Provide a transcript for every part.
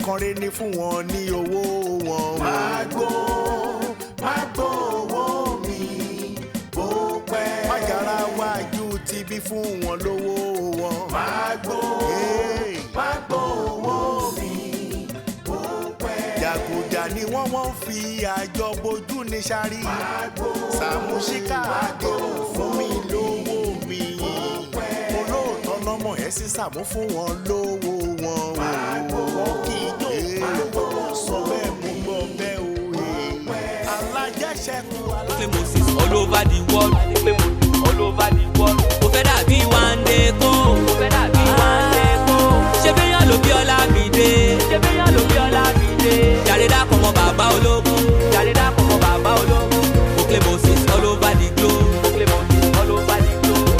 Ẹ̀kan rẹ̀ ní fún wọn ní owó wọn. Máa gbó, máa gbó owó mi bó pẹ́. Májàra wájú ti bí fún wọn lówó wọn. Máa gbó, máa gbó owó mi bó pẹ́. Jàgùjà ni wọ́n fi àjọ bojú ní sáré. Sàmúsíkà àdéhùn fún mi lówó mi. Olóòótọ́ lọ́mọ ẹ̀ sí Sàmú fún wọn lówó wọn. Wọ́n kì í jó olówó sọ bẹ́ẹ̀, mo gbọ́ bẹ́ẹ̀ o. Alájẹsẹ́kù. Moses all over the world. All over the world. Mo fẹ́ dàbí Wande Kó. Mo fẹ́ dàbí Wande Kó. Ṣé béèyàn ló bí Ọlámídé? Ṣé béèyàn ló bí Ọlámídé? Jàre dákọ̀ mọ́ bàbá ológun. Jàre dákọ̀ mọ́ bàbá ológun. Oklé Moses all over the globe. Oklé Moses all over the globe.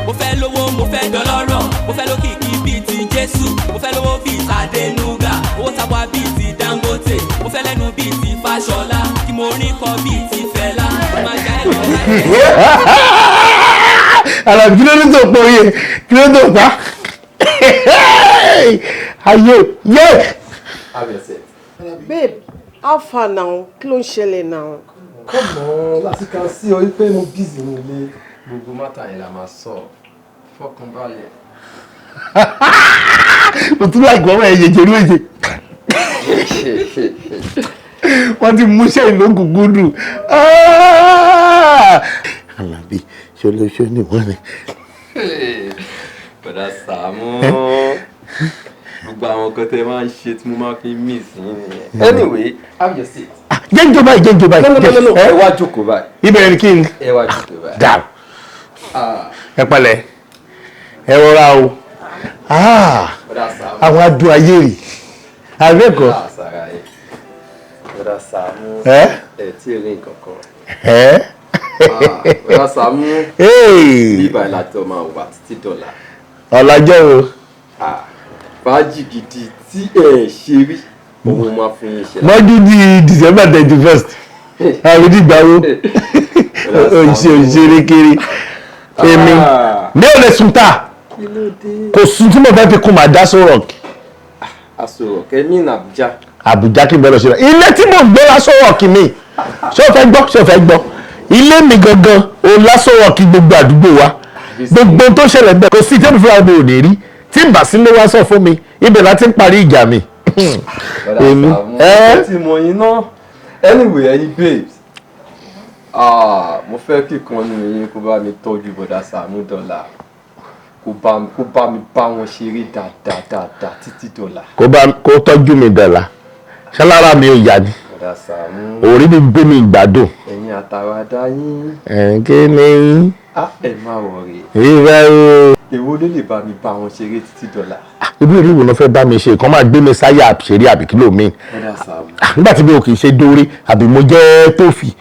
Mo fẹ́ lówó, mo fẹ́ dọlọ́rọ̀, mo fẹ́ lókìkí bíi ti Jésù, mo fẹ́ lówó bíi Adénúgà, owó tabua bíi ti Dangote, mo fẹ́ lẹ́nu bíi ti Fáṣọlá, kí mo rí kọ bíi ti Fẹlá, mo máa já ẹ lọ láyé. Àlàbí, kí ló ní tó pọ̀ yẹ? Kí ló tó pa ayé yẹ? Babe, how far now? Kí ló ń ṣẹlẹ̀ now? Come on, láti kan sí ọ wípé mo busy ní ilé. Gbogbo matter yẹn la máa sọ, fọkànbalẹ̀. Mo tún láì gbọ́ ẹ̀ yẹjẹ lóye, wọ́n ti múṣẹ́ ìlú gúgúdù. Àlàbí, ṣọlọ́ṣọ́ ni wọ́n ni. Bọ̀dá Sàámú, gbogbo àwọn nǹkan tẹ máa ń ṣe tí mo máa fi miss yín nìyẹn. Anyway, have your seat. Jẹ́ ń jọba yìí, jẹ́ ń jọba No, yìí. no, no, no, no. Ẹ wá jókòó báyìí. Ibẹ̀ ni kí n? Ẹ wá jókòó báyìí. Dà, ẹ pẹ̀lẹ́, ẹ rọra o. Ah, Bọ̀dá Sàámú. àwọn adùn ayé rè àbẹ́ẹ̀kọ́. Bọ̀dá Sàrà yìí. Bọ̀dá Sàámú. Ẹ? Ẹ tí ì rí nǹkan kan. Ẹ. Ah, Bọ̀dá Sàámú. Hey. Bíbá ìlàtọ̀ máa wà títí dọ̀là. Ọ̀làjọ́ o. Ah, fàájì gidi tí ẹ ṣe rí, òun máa fún yín ṣe. Mọ́jú di December 31st, àwọn ìdìgbà wo òṣì òṣèré kiri èmi mi ò lè sùn ta. Kí ló dé? Kò sùn tí mo fẹ́ fi kún màá dá Aso Rock. Aso Rock, ẹ ní Àbújá. Àbújá kí n bẹ́ẹ̀ lọ ṣe rẹ̀. Ilé tí mò ń gbé l'Aso Rock mi, ṣé o fẹ́ gbọ́? Ṣé o fẹ́ gbọ́? Ilé mi gangan o l'Aso Rock gbogbo àdúgbò wa. Gbogbo tó ṣẹlẹ̀ bẹ́ẹ̀, kò sí tẹ́mi fúnra mi ò ní rí tí n bá sílé wá sọ fún mi. Ibẹ̀ láti ń parí ìjà mi. Bọ̀dá Èmi Sàámú, ẹ́ ẹ ti mọ̀ yín náà. Anyway, ẹ̀yin babes, ah, mo fẹ́ kí kan nínú yín kó bá mi tọ́jú Bọ̀dá Sàámú dọ́là, kó bá mi bá wọn ṣeré dáadáa dáadáa títí dọ́là. Kó bá kó tọ́jú mi dọ̀là, ṣálára mi ò yá ni? Bọ̀dá Sàámú. Orí mi gbé mi ìgbádùn. Ẹ̀yin àtàwádá yín. Ẹ̀ kí ni? Ah, ẹ má worry. Ìfẹ́ o. Èwo ló lè bá mi bá wọn ṣeré títí dọ́là? Ibi ìrìwò ló fẹ́ bá mi ṣe kàn máa gbé mi sáyà ṣeré àbí kí ló mi? Bọ̀dá Sàámú. Nígbà tí mi ò kì í ṣe dórí, àbí mo jẹ́ Tófì,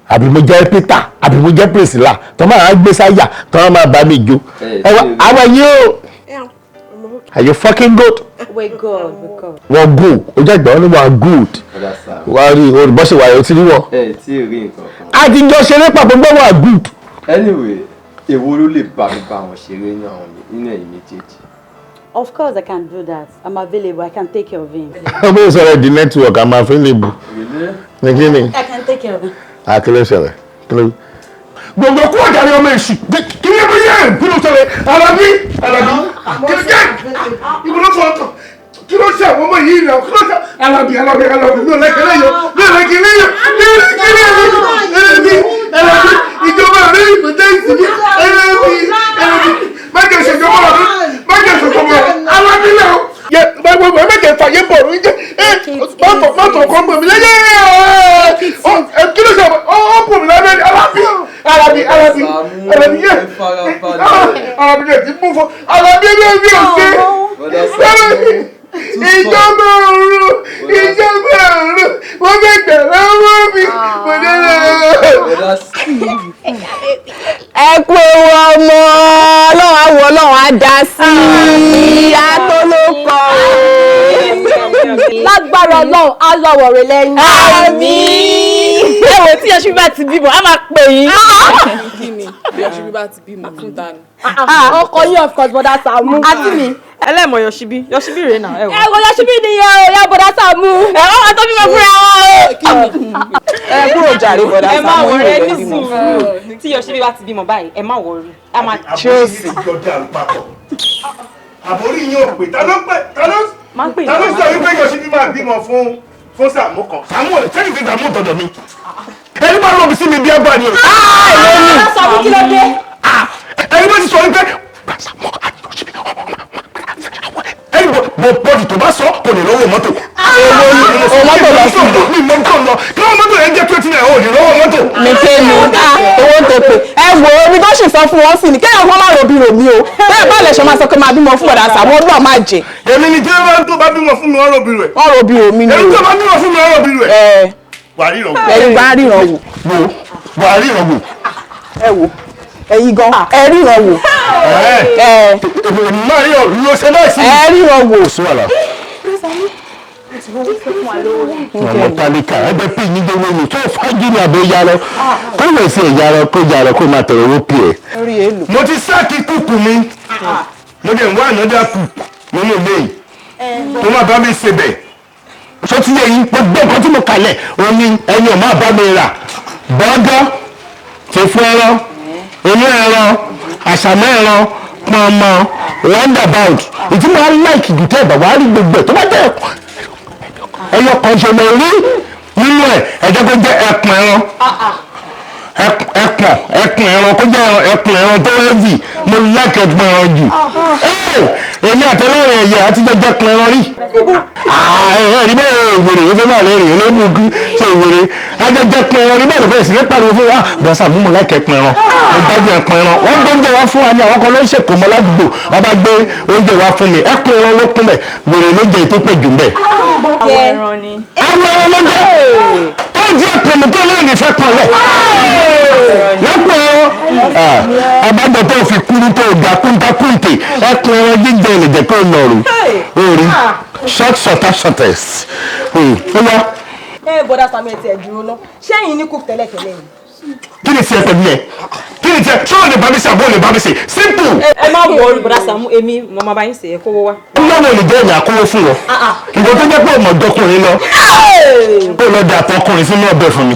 àbí mo jẹ́ Peter, àbí mo jẹ́ Priscilla tó máa gbé sáyà tó máa bá mi jó? Ẹ wá àwọn yìí o. Are you fucking good? We're good, we're good. Wọ́n good, ó jẹ́ ìgbà wọn ni wọ́n good. Bọ̀dá Sàámú. Wọ́n rí olùbọ́sẹ̀ wáyé, ó ti rí wọn. Ẹ tí ì rí nǹkan kan. A ti jọ ṣeré papọ̀ gbọ́, wọ́n good. Anyway, èwo ló lè bá mi bá wọn ṣeré ní àwọn nínú ẹ̀yin méjèèjì? Of course I can do that. I'm available. I can take care of him. Ọmọ ìsọ̀rọ̀ di network a máa fi ń lè bù. Really? Ní kí ni? I can take care of him. Àkílẹ̀ ṣẹlẹ̀ kílẹ̀. Gbogbo kú ọ̀jà ni ọmọ èṣù. Kí ni ẹbí yẹn? Kí ló ṣẹlẹ̀? Alábí, Alábí, kí ló jẹ́ ìbò ló fọ ọkàn? Kí ló ṣe àwọn ọmọ yìí náà? Kí ló ṣe? Alábí, Alábí, Alábí, mi ò lẹ́kẹ̀lẹ́ yọ, mi ò lẹ́kẹ̀lẹ́ yọ, mi ò lẹ́kẹ̀lẹ́ yọ. Alábí, Alábí, ìjọba rẹ ìgbẹ́jẹ́ ìsinmi. Alábí, Alábí, má jẹ́ ìṣèjọba rẹ, má jẹ́ ìṣèjọba rẹ, Alábí náà yẹ gbogbo ẹ mẹjẹ fàyè bọ̀ mí jẹ ẹ má tọ̀ kọ́ bọ̀ mí lẹ́yẹ ẹ. Kí ló ṣe? Ọ bọ̀ mí lábẹ́. Alábí, Alábí, Alábí, Alábí yẹ, Alábí yẹ ti mú fún Alábí ẹ bí ò ṣe ìjọba ọ̀run, ìjọba ọ̀run, wọ́n fẹ́ gbà lọ́wọ́ mi, mo dé lọ́wọ́. Ẹ kú ewu ọmọ. Ọlọ́run á wọ, Ọlọ́run á dá sí i, atólókọ o. Lágbára Ọlọ́run, á lọ́wọ́ rẹ lẹ́yìn. Àmín. Ẹ wò, tí Yọ̀ṣubí bá ti bímọ, á máa pè yín. Kí ni? Bí Yọ̀ṣubí bá ti bímọ, fún ta ni? Ọkọ yín, of course, bọ́dá Sàámú. Àǹtí mi, Ẹlẹ́mọ̀ Yọ̀ṣíbí, Yọ̀ṣíbí rèé náà, ẹ wò. Ẹ wo Yọ̀ṣíbí nìyẹn o, ya bọ̀dá Sàámú. Ẹ wọ́n máa tó bímọ fúnra wọn o. Ẹ kúrò jàre bọ̀dá Ẹ má Sàámú wọrí, yóò ẹ lè ní bímọ. sùúrù. Tí Yọ̀ṣíbí bá ti bímọ báyìí, ẹ má wọrí. A máa Àbórí yìí ti jọ dàrú papọ̀. Àbórí yín ò pè. Ta ló pè? Ta ló Má pè ta ló sọ wípé Yọ̀ṣíbí máa bímọ fún Sàámú kan? Sàámú ò lè sẹ́yìn fi Sàámú tọ̀dọ̀ mi. Ẹni bá rọ̀ mi sí mi bí ẹgbàá ni o. Sàámú kí ló dé? Ẹni bá ti sọ wípé Sàámú àti Yọ̀ṣíbí ẹni bọ̀ bọ́ọ̀dì tó bá sọ kò lè lọ́wọ́ mọ́tò. Owó mọ́tò lọ sí ìbò. Mi mọ́ tó lọ. Kí wọ́n mọ́tò yẹn jẹ́ 20 naira, ò lè lọ́wọ́ mọ́tò. Mi ké ni owó ń tèpè. Ẹ wo omi tó sì sọ fún wọn sí ni kéèyàn kan má robi ròmí o. Bẹ́ẹ̀ bá lè ṣe máa sọ pé máa bímọ fún bọ̀dá Sàámú ọdún àmà jẹ. Èmi ni tí wọ́n tó bá bímọ fún mi wọ́n robi rẹ̀. Wọ́n robi ròmí ni o. Èmi tó bá bímọ fún mi wọ́n robi rẹ̀. Ẹ Wà á ríran wò. ẹ̀yin bá ríran wò. Wo wà á ríran wò. Ẹ wo ẹ̀yin gan ẹ ríran wò. Ẹ Ẹ èmi máa ríran ló ṣe báyìí sí. ẹ ríran wò. Kò sí wàhálà. Àwọn tálíkà ẹgbẹ́ pè ní gbogbo mi tó fájú ní àbò ya lọ. Kó lè ṣe ìyá lọ kó ya lọ kó máa tẹ̀lé owó pì ẹ̀. Orí èlò. Mo ti sáàkì kúkú mi. Mo dẹ̀ ń wá ànádà kù nínú ilé yìí. Tó máa bá mi ṣe bẹ̀. Ṣé ti yẹ yín gbogbo nǹkan tí mo kalẹ̀ òun ni ẹni ò máa bá mi rà. Bọ́gọ́ ti fún ẹran, inú ẹran, àṣàmọ́ ẹran, pọnmọ, roundabout. Ìtí mo á láìkì jù tẹ́ ẹ̀ bá wá rí gbogbo ẹ̀ tó bá jẹ́ ẹyọ kan ṣe mo rí nínú ẹ̀ ẹ̀jẹ̀ kó jẹ́ ẹkùn ẹran ẹkùn ẹkùn ẹran kó jẹ́ ẹkùn ẹran tó rẹ́vì mo láìkì ẹkùn ẹran jù. Èmi àtẹlẹ́rìn ẹ̀yẹ àti jẹjẹ ẹkùn ẹran rí. Ẹ̀rí bẹ́ẹ̀ wèrè ó fẹ́ máa rẹ́rìn olóògùn ṣe wèrè ajẹjẹ ẹkùn ẹran rí bẹ́ẹ̀ ló fẹ́ sí ní pariwo fún wa bọ́sà mú mo láìkì ẹkùn ẹran mo gbájú ẹkùn ẹran wọ́n gbé oúnjẹ wá fún wa ní àwọn kan ló ń ṣèkó mọ́ ládùúgbò wọ́n bá gbé oúnjẹ wá fún mi ẹkùn ẹran ló kún bẹ̀ wèrè ló jẹ ètò pẹ̀ jù ń bẹ̀. Àwọn ẹran ni. Àwọn ẹran ló jẹ tó jẹ pẹ̀lú tó lóyún ìfẹ́ kan lẹ̀ lọ́pọ̀ abájọ tó fi kúrú tó ga kúntakúntè ẹkùn ẹran jíjẹ lè jẹ́ kó lọ́rùn orí short shorter shortest ó wá. Ẹ bọ̀dá Sàámú ẹ tiẹ̀ dúró ná. Ṣé ẹ̀yin ní cook tẹ́lẹ̀tẹ́lẹ̀ ni? Kí ni tiẹ̀ pẹ̀lú ẹ̀? Kí ni tiẹ̀? Ṣé o lè bá mi ṣe àbó o lè bá mi ṣe? Simple. Ẹ má wọrí bọ̀dá Sàámú, èmi mo máa bá yín ṣe é kówó wá. Lọ́wọ́ lè jẹ́ ìyá kówó fún ọ. Ìwọ tó jẹ́ pé ọmọ ọ̀dọ́kùnrin lọ. Ó lọ dà àtọkùnrin sínú ọbẹ̀ fún mi.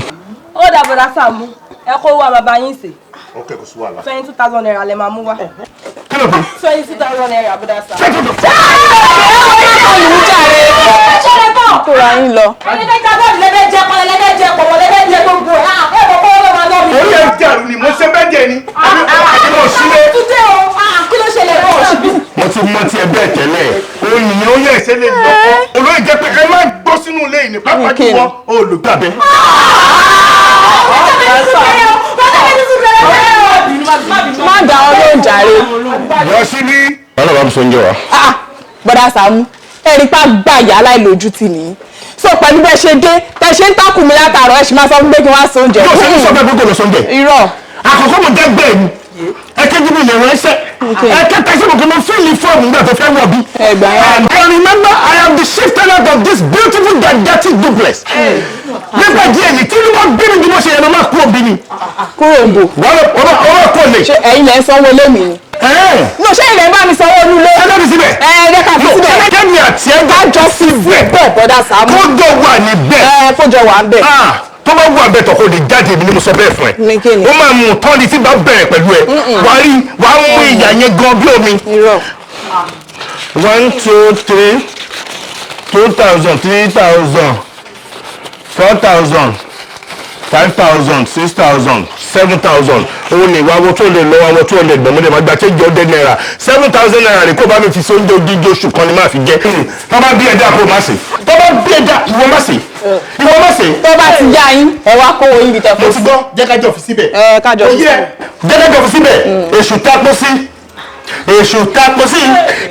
Ó dà bọ̀dá Sàámú, ẹ kó wá bàbá yín sè. Ok, kò sí wàhálà. ₦22,000 lẹ máa mú wá. Kí ló fi? ₦22,000 bọ̀dá Sàámú. Kóra yín lọ. Orí ẹ̀ dàrú ni mo ṣe bẹ́ẹ̀ jẹ ni. Àbí mo sílé. Mo ti mọ tiẹ̀ bẹ́ẹ̀ tẹ́lẹ̀. Òyìnbó ó yẹ ìṣe lè lọ. Olóyè jẹ́ pé ẹ má gbọ́ sínú ilé yìí ní pápá jùlọ olùgbàbẹ́. Má dá ọ lóhùn jàre. Yọ síbí. Bọ́lá bá mi sọ oúnjẹ wa. Ah, bọ̀dá Sàámú ẹ̀rí pa gbàyà aláìlójútì nìyí. So pẹ̀lú bẹ́ẹ̀ ṣe dé tẹ̀ ṣe ń tákù mi látàárọ̀ ẹ̀ ṣì máa sọ fún pé kí wọ́n á se oúnjẹ. Yóò ṣe ní sọ bẹ́ẹ̀ gbogbo lọ sóúnjẹ. Irọ́. Àkọ́kọ́ mo jẹ́ bẹ́ẹ̀ ni. Ẹ̀kejì mi lè ránṣẹ́. Ẹ̀kẹta sí mo kì í mo fíìlì fọ́ọ̀mù nígbà tó fẹ́ wọ̀ bí. Ẹgbà yẹn. And I remember I am the chief tenant of this beautiful gigantic duplex. Nípa díẹ̀ yìí tí wọ́n bí mi bí mo ṣe yẹn lọ máa kú òbí mi. Kúrò ń bò. Wọ́n wọ́n kò lè. Ṣé ẹ̀yin lẹ̀ ń sanwó lé mi ni? No, ṣé ilẹ̀ ń bá mi sanwó nulẹ̀? Ẹ lọ́bi síbẹ̀. Ẹ ẹ ká fi síbẹ̀. Kẹ́mi àti ẹ Ká jọ sí bẹ́ẹ̀ bọ̀dá Sàámú. kó jọ wà níbẹ̀. Ẹ kó jọ wà ń bẹ̀. Tó bá wà bẹ́ẹ̀ tọ̀ kó lè jáde èmi ni mo sọ bẹ́ẹ̀ fún ẹ. Ní kí ni? Ó máa mú tán ni tí bá bẹ̀rẹ̀ pẹ̀lú ẹ. Wà á rí wà á mú ìyà yẹn gan bí omi. Irọ́. 1 2 3 2,000 3,000 4,000 5,000 6,000 7,000 òun ni ìwà owó tó lè lọ àwọn 200 gbọ̀mọdé máa gba change 100 naira ₦7,000 rè kó bá mi fi sóúnjẹ odidi oṣù kan ni máa fi jẹ. Tó bá bí ẹja kó má sè, tó bá bí ẹja ìwọ má sè, ìwọ má sè. Tó bá ti yá yín ẹ wá kówó yín bí tẹ Mo fún. ti gbọ́, jẹ́ ká jọ fi síbẹ̀. Ẹ ká jọ fi síbẹ̀. Jẹ́ ká jọ fi síbẹ̀. Èṣù tápó sí, èṣù tápó sí,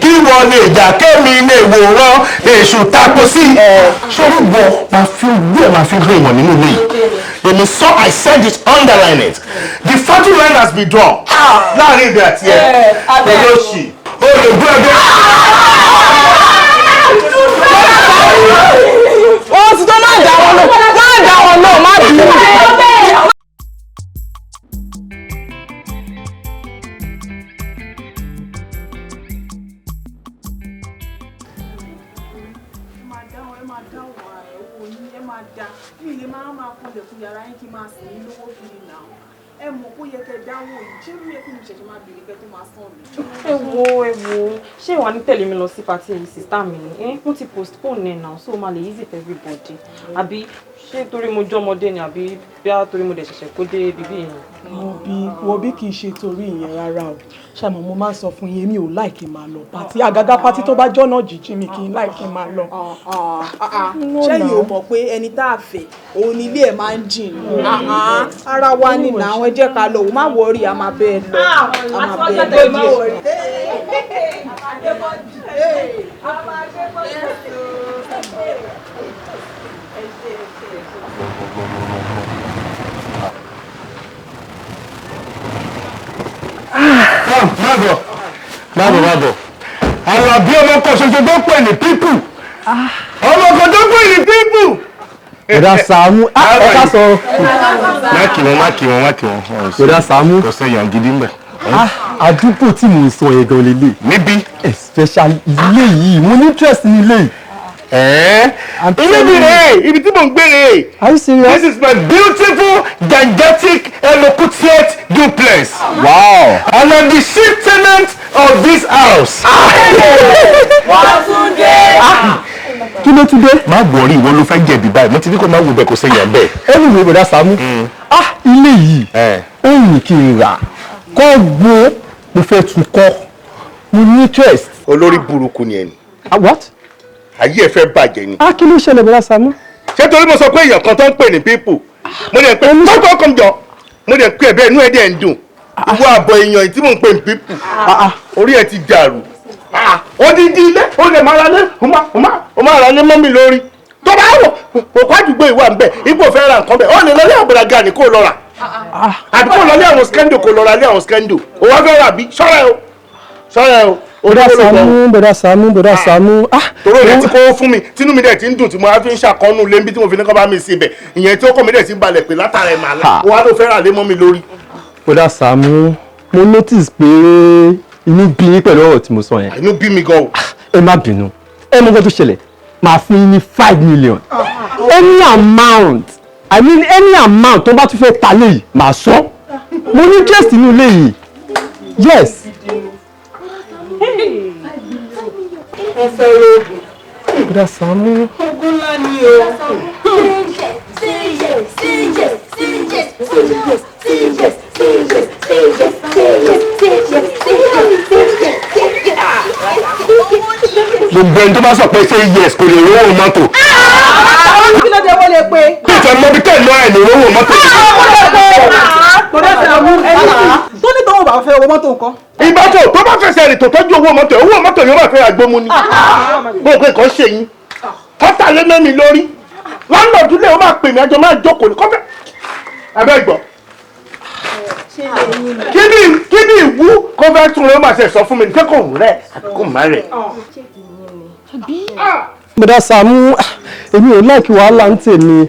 kí wọ́n lè jà kémi lè wòran èṣù tápó sí. Sórí wọ máa fi wú ẹ̀ máa fi hàn ìwọ̀n nínú ilé yìí. Èmi sọ, I said it, underline it, the battle line has been drawn láàrin ìbí àti ẹ pẹ̀lú òṣì olùgbé ẹgbẹ́. Ó ti tó, má dá wọn lò, má dá wọn lò, má bínú. máa da. Mi lè máa kanlẹ̀kùn yàrá yín kí n máa sìn yín lówó kiri náà. Ẹ mọ̀ kó yẹ kẹ́ dáwọ́ yìí. Ṣé ló yẹ kí mi ṣẹ̀ṣẹ̀ máa béèrè kẹ́ tó máa sàn mí? Ẹ wo, ẹ wo, ṣé ìwà ní tẹ̀lé mi lọ sí party yìí, sister mi ni? Wọ́n ti postpone ẹ̀ now, so ó máa lè easy for everybody. Àbí ṣé torí mo jọ́ ọmọdé ni, àbí bí a torí mo dẹ̀ ṣẹ̀ṣẹ̀ kó dé bíbí yìí? Wo bí kì í ṣe torí ìyẹn rárá o. Ṣàmọ̀ mo máa ń sọ fún yín, mi ò like máa lọ party. Àgàgà party tó bá jọ́nà jíjìn mi kì í like máa lọ. Ṣẹ́yìn ò mọ̀ pé ẹni tá a fẹ́ òun ni ilé ẹ̀ máa ń jìn ní. Ara wa ni nà àwọn, ẹ jẹ́ ká lọ, òun má worry, a máa bẹ́ẹ̀ lọ. A máa bẹ́ẹ̀ lọ díẹ̀. Má bọ̀, má bọ̀, má bọ̀. Àlàbí ọmọ kan ṣoṣo tó pè ní people. Ọmọ kan tó pè ní people. Bọ̀dá Sàámú, ẹ ká sọ. Má kí wọn, má kí wọn, má kí wọn. Bọ̀dá Sàámú. Kò sẹ́yìn gidi ń bẹ̀. Àdúgbò tí mò ń sọ yẹn gan lélẹ̀. Níbí. Especially ilé yìí, mo ní interest ní ilé yìí. Ilé mi rèé, ibi tí mò ń gbé rèé. Are you serious? This is my beautiful, gigantic, eloquent duplex. Wow. And I'm the chief tenant of this house. Wọ́n tún dé. Kí ló tún dé? Má worry, ìwọ ló fẹ́ jẹ̀bi báyìí. Mo ti ní kó má wo bẹ́ẹ̀, kó sẹ́yìn bẹ́ẹ̀. Anyway, Bọ̀dá Sàámú, ilé yìí, ó wù kí n rà. Kọ́ gbó, mo fẹ́ tún kọ́. Mo ní interest. Olórí burúkú ni ẹni. What? Ayé ẹ fẹ́ bàjẹ́ ni. Kí ló ṣẹlẹ̀, Bọ̀dá Sàámú? Ṣé torí mo sọ pé èèyàn kan tó ń pè ní people, mo dẹ̀ pé tọ́tọ́ kan jọ, mo dẹ̀ pé ẹ̀bẹ̀ inú ẹ̀ dẹ̀ ń dùn. Ìwọ àbọ̀ èèyàn tí mò ń pè ní people, orí ẹ̀ ti dàrú. Odidi ilé, ó lè máa ra lé, ó máa ra lé mọ́ mi lórí. Tó bá wọ̀, òkú àdúgbò ìwà ń bẹ̀, ipò fẹ́ ra nǹkan bẹ̀, ó lè lọ lé àbúrò gani kó lọ rà. Àbí kó lọ lé àwọn skendo, kó lọ ra lé àwọn skendo. Ó wá fẹ́ rà bí, ṣọ́ra ẹ o, ṣọ́ra ẹ o. Bọ̀dá Sàámú, Bọ̀dá Sàámú, Bọ̀dá Sàámú. Torí rẹ̀ tí kò fún mi, tínú mi dẹ̀ ti ń dùn tí mo á fi ń ṣàkọ́nù lé níbi tí mo fi ní kọ́ bá mi sí ibẹ̀. Ìyẹn tí ó kọ́ mi dẹ̀ ti ń balẹ̀ pé látara ẹ̀ màá là. Ó wá ló fẹ́ rà lé mọ́ mi lórí. Bọ̀dá Sàámú, mo notice pé inú bí yín pẹ̀lú ọ̀rọ̀ tí mo sọ yẹn. Inú bí mi gan o. Ẹ má bínú, ẹ mọ nǹkan tó ṣẹlẹ̀, màá fún yín ní 5 million. Any amount, I mean any amount tó bá tún fẹ́ ta léyìí, màá sọ. Mo ní interest nínú ilé yìí. Yes. Ẹ fẹ́ rògùn. Bọ̀dá Sàámú. Ogun ńlá ni o. Say yes, say yes, say yes, say yes, say yes, say yes, say yes, say yes, say yes, say yes, say yes, say yes. Gbogbo ẹni tó bá sọ pé say yes kò lè rówó mọ́tò. Kí ló dé wọ́n lè pe? Kí ìtàn mọ́bí tẹ̀ lọ́ ẹ̀ lè rówó mọ́tò. Bọ̀dá Sàámú, ẹni tó ní tọ́wọ́ bá fẹ́ owó mọ́tò nǹkan. Ìbátò tó bá fẹsẹ̀ rìn tó tọ́jú owó mọ́tò, owó mọ́tò yóò máa fẹ́ agbómu ni. Gbogbo nǹkan ṣe yín. Kọ́tà lé mẹ́mi lórí. Láńlọ́ọ̀dù lé o máa pè mí, àjọ máa jókòó ní kọ́fẹ́. Abẹ́ gbọ́. Kí ni ìwú kó fẹ́ tún ló máa ṣe sọ fún mi ní pé kò rẹ̀ àbí kò má rẹ̀. Bọ̀dá Sàámú, èmi ò like wàhálà ń tèmi.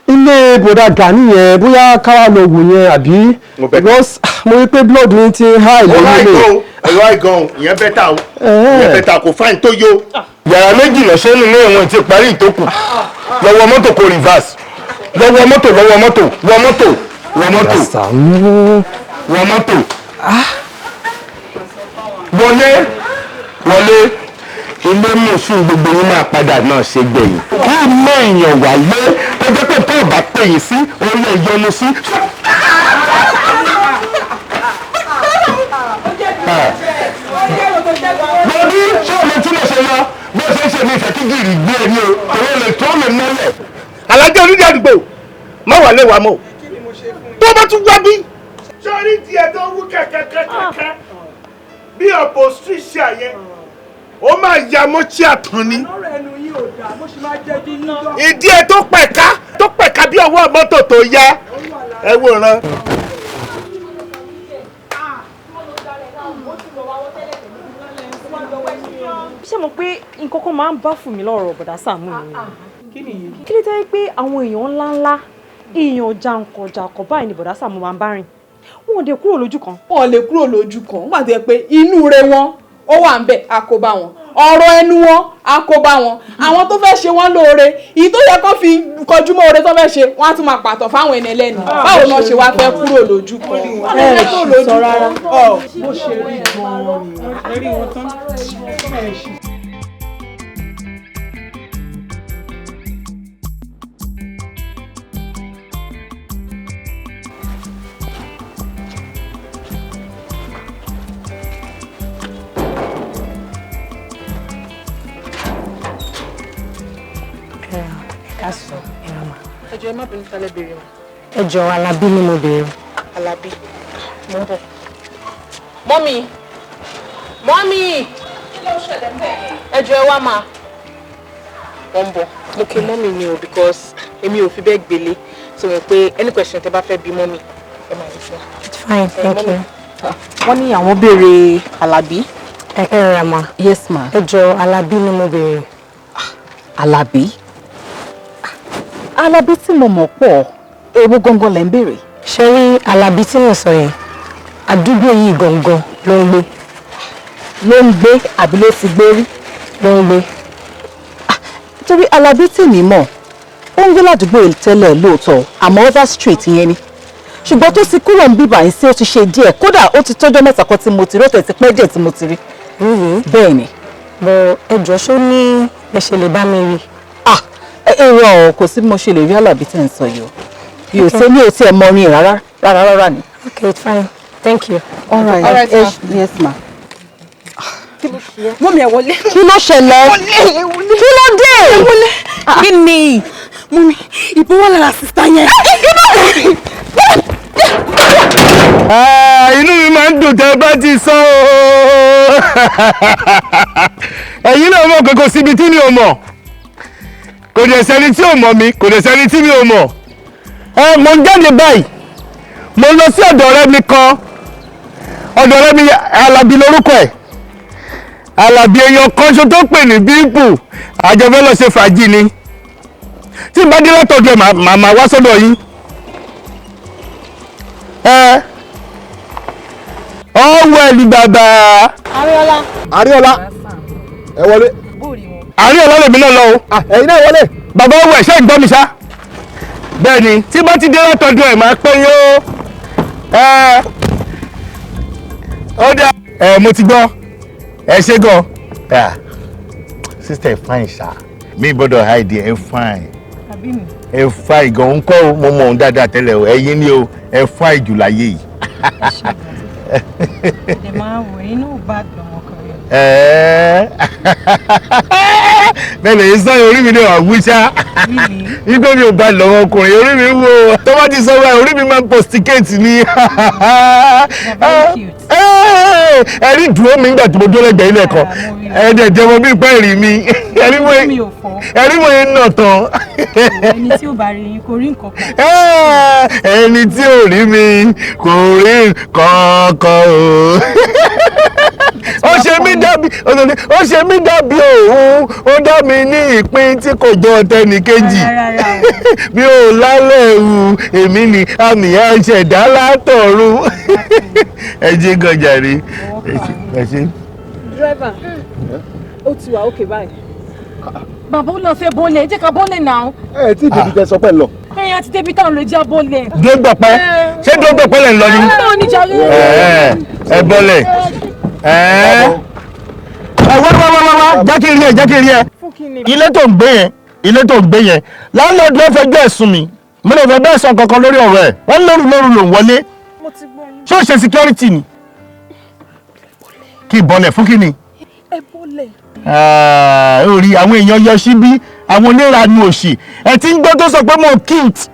Ilé Bọ̀dá Gani yẹn, bóyá káwá lọ wò yẹn àbí? Because mo rí pé blood mi ti ń high lórí ilé. Ọ̀rọ̀ àìgan ìyẹn better o, ìyẹn better, kò fine tó yó. Yàrá méjì lọ́sẹ̀ nínú ìwọ̀n ti parí ìtókù. Lọ́wọ́ mọ́tò kò reverse. Lọ́wọ́ mọ́tò, lọ́wọ́ mọ́tò, wọ mọ́tò, wọ mọ́tò. Wọ mọ́tò. Wọlé, wọlé. Ilé mùsùn gbogbo yín máa padà náà ṣe gbẹ̀yìn. Kí mọ èèyàn wáyé tó jẹ́ pé tó bá pè yín sí, òun lè yọnu sí. Mo ní ṣé ọmọ tí mo ṣe lọ bó ṣe ń ṣe ní ìfẹ́ kí gìrì gbé e ní o, òun lè tó lè mọ́lẹ̀. Alájẹ́ onídìí àdúgbò má wà léwà mọ́ tó bá tún wá bí. Sọ́rí tiẹ̀ tó wú kẹ̀kẹ́kẹ́kẹ́ bí ọ̀pọ̀ ṣíṣe yẹn, ó máa ya mọ́tí àtàn ni. Ìdí ẹ tó pẹ̀ka tó pẹ̀ka bí ọwọ́ mọ́tò tó yá, ẹ wòran. Ṣé mo pé nǹkan kan máa ń bá fún mi lọ́rọ̀ Bọ̀dá Sàámú mi? Kí ló dé pé àwọn èèyàn ńláńlá, èèyàn jàǹkànjàǹkàn báyìí ni Bọ̀dá Sàámú máa ń bá rìn? Wọn ò lè kúrò lójú kan. Wọn ò lè kúrò lójú kan, wọ́n pàtó yẹ pé inú rẹ wọn ó wà ń bẹ̀ á kó bá wọn, ọ̀rọ̀ ẹnu wọn á kó bá wọn, àwọn tó fẹ́ ṣe wọ́n lóore, èyí tó yẹ kó fi kọjú mọ́ oore tó fẹ́ ṣe, wọ́n á tún máa pàtàn fáwọn ẹni ẹlẹ́ni. Báwo náà ṣe wá fẹ́ kúrò lójú kan? Ẹ sọ rárá, bó ṣe rí gan-an nìyẹn. Rí wọn tán. Ẹ jọ̀ọ́, ẹ má bínú, tálẹ̀ béèrè o. Ẹ jọ̀ọ́, Alábí ni mo béèrè. Alábí, mo ń bọ̀. Mọ́mì, mọ́mì, ẹ jọ̀ọ́, ẹ wá máa. Mo ń bọ̀. Mo kí mọ́mì ni o, because èmi ò fi bẹ́ẹ̀ gbélé. So mo pé any question tẹ́ bá fẹ́ bí mọ́mì, ẹ máa rí fún wa. It's fine, thank you. Wọ́n ní àwọn béèrè Alábí. Ẹ ẹ rà mà. Yes ma. Ẹ jọ̀ọ́, Alábí ni mo béèrè. Alábí? Alábí tí mo mọ̀ pọ̀, èwo gangan lẹ̀ ń béèrè? Ṣé rí Alábí tí mo sọ yẹn, àdúgbò yìí gangan ló ń gbé. Ló ń gbé àbí ló ti gbé rí? Ló ń gbé. Torí Alábí tí mi mọ̀, ó ń gbé ládùúgbò yìí tẹ́lẹ̀ lóòótọ́, àmọ́ other street yẹn ni. Ṣùgbọ́n tó ti kúrò ń bíbà yín sí, ó ti ṣe díẹ̀, kódà ó ti tọ́jọ́ 3 kan tí mo ti rí, ó tẹ̀ ti pẹ́ díẹ̀ tí mo ti rí. Bẹ́ẹ̀ ni. Bọ̀ ẹ jọ̀ọ́, ṣó ní ẹ ṣe lè bá mi rí? Èrò ọ̀ kò sí bí mo ṣe lè rí Alábí tí ń sọ yìí o. Mi ò tẹ́ mi ò tiẹ̀ mọ orin rárá rárá rárá ni. Okay, it's fine. Thank you. All right. All right, ma. Yes ma. Mọ́mì, ẹ wọlé. Kí ló ṣẹlẹ̀? Kí ló dé? Kí ni? Mọ́mì, ìbọn wà lára sísá yẹn. Inú mi máa ń dùn tẹ́ bá ti sọ ooo. Ẹ̀yin náà mọ̀ pé kò síbi tí mi ò mọ̀, kò dẹ̀ sẹ́ni tí ò mọ̀ mi, kò dẹ̀ sẹ́ni tí mi ò mọ̀. Ẹ mo ń jáde báyìí, mo lọ sí ọ̀dọ̀ ọ̀rẹ́ mi kan, ọ̀dọ̀ ọ̀rẹ́ mi Alábí lórúkọ ẹ̀, Alábí èèyàn kan ṣo tó pè ní bímpù, àjọfẹ́ lọ ṣe fàájì ni. Tí n bá dé látọ̀dọ̀ ẹ̀, màá wá sọ́dọ̀ yín. Ẹ ọwọ́ ẹ̀lì bàbá. Ariola. Ariola, ẹ wọlé. Ariola lèmi náà lọ o. Ẹ̀yin náà wọlé. Bàbá ọwọ́ ẹ̀ ṣe ń gbọ́ mi ṣá. Bẹ́ẹ̀ ni, tí bá ti dé látọ̀dọ̀ ẹ̀ máa pẹ́ yó. Ẹ ó dá. Ẹ mo ti gbọ́, ẹ ṣe gan. Sister ẹ fine ṣá, mi gbọ́dọ̀ hide ẹ fine. Ẹ fine gan, ń kọ́ mo mọ̀ òun dáadáa tẹ́lẹ̀ o, ẹ̀yin ni o, ẹ fine jù láyé yìí. Ẹ máa wò inú bá lọmọkùnrin. Bẹ́ẹ̀ lè sọ orí mi ní ọ̀gbìn ṣá, wípé mi ò bá lọ́mọkùnrin, orí mi wò tó bá ti sọ báyìí orí mi máa ń posticate ni. Ẹ̀rí dúró mi nígbà tí mo dúró lẹ́gbẹ̀ẹ́ ilé ẹ̀kọ́, ẹ̀ẹ́dẹ̀ jẹ́ mo bí pẹ́ rí mi, ẹ̀rí mo yẹn nà tán. Ẹni tí ò bá rí yín kò rí nǹkan kan. Ẹni tí ò rí mi kò rí nǹkan kan o. Ó ṣe mí dàbí, ó ṣe mí dàbí òun, ó dá mi ní ìpín tí kò jọ tẹnìkejì. Mi ò lálẹ́ ewu, èmi ni àmì àṣẹ̀dá látọ̀run. Ẹ ṣé gan jàre, ẹ ṣé. Dírẹ́bà, ó ti wà ókè báyìí. Bàbá ó lọ fẹ́ bọ́lẹ̀, ẹ jẹ́ ká bọ́lẹ̀ náà. Ẹ tí ìdèbí tẹ sọ pé lọ. Ẹ̀yin àti débi táwọn lè já bọ́lẹ̀. Dógbọ̀pẹ́, ṣé dógbọ̀pẹ́ lẹ̀ ń lọ ni? Ẹ bọ́lẹ̀. Ẹ wá wá wá wá, jẹ́ kí n rí ẹ, jẹ́ kí n rí ẹ. Ilé tó ń gbé yẹn, ilé tó ń gbé yẹn, láńlọ́ọ̀dù ló fẹjọ́ ẹ̀sùn mi, mo lè fẹ́ bẹ́ẹ̀ sọ kankan lórí ọ̀rọ̀ ẹ̀, wọ́n lóru lóru ló ń wọlé. Ṣé o ṣe security ni? Kí bọ́lẹ̀ fún kí ni? Ẹ bọ́lẹ̀. Orí àwọn èèyàn yọ síbí, àwọn onírànú òṣì, ẹ ti ń gbọ́ tó sọ pé mo cute,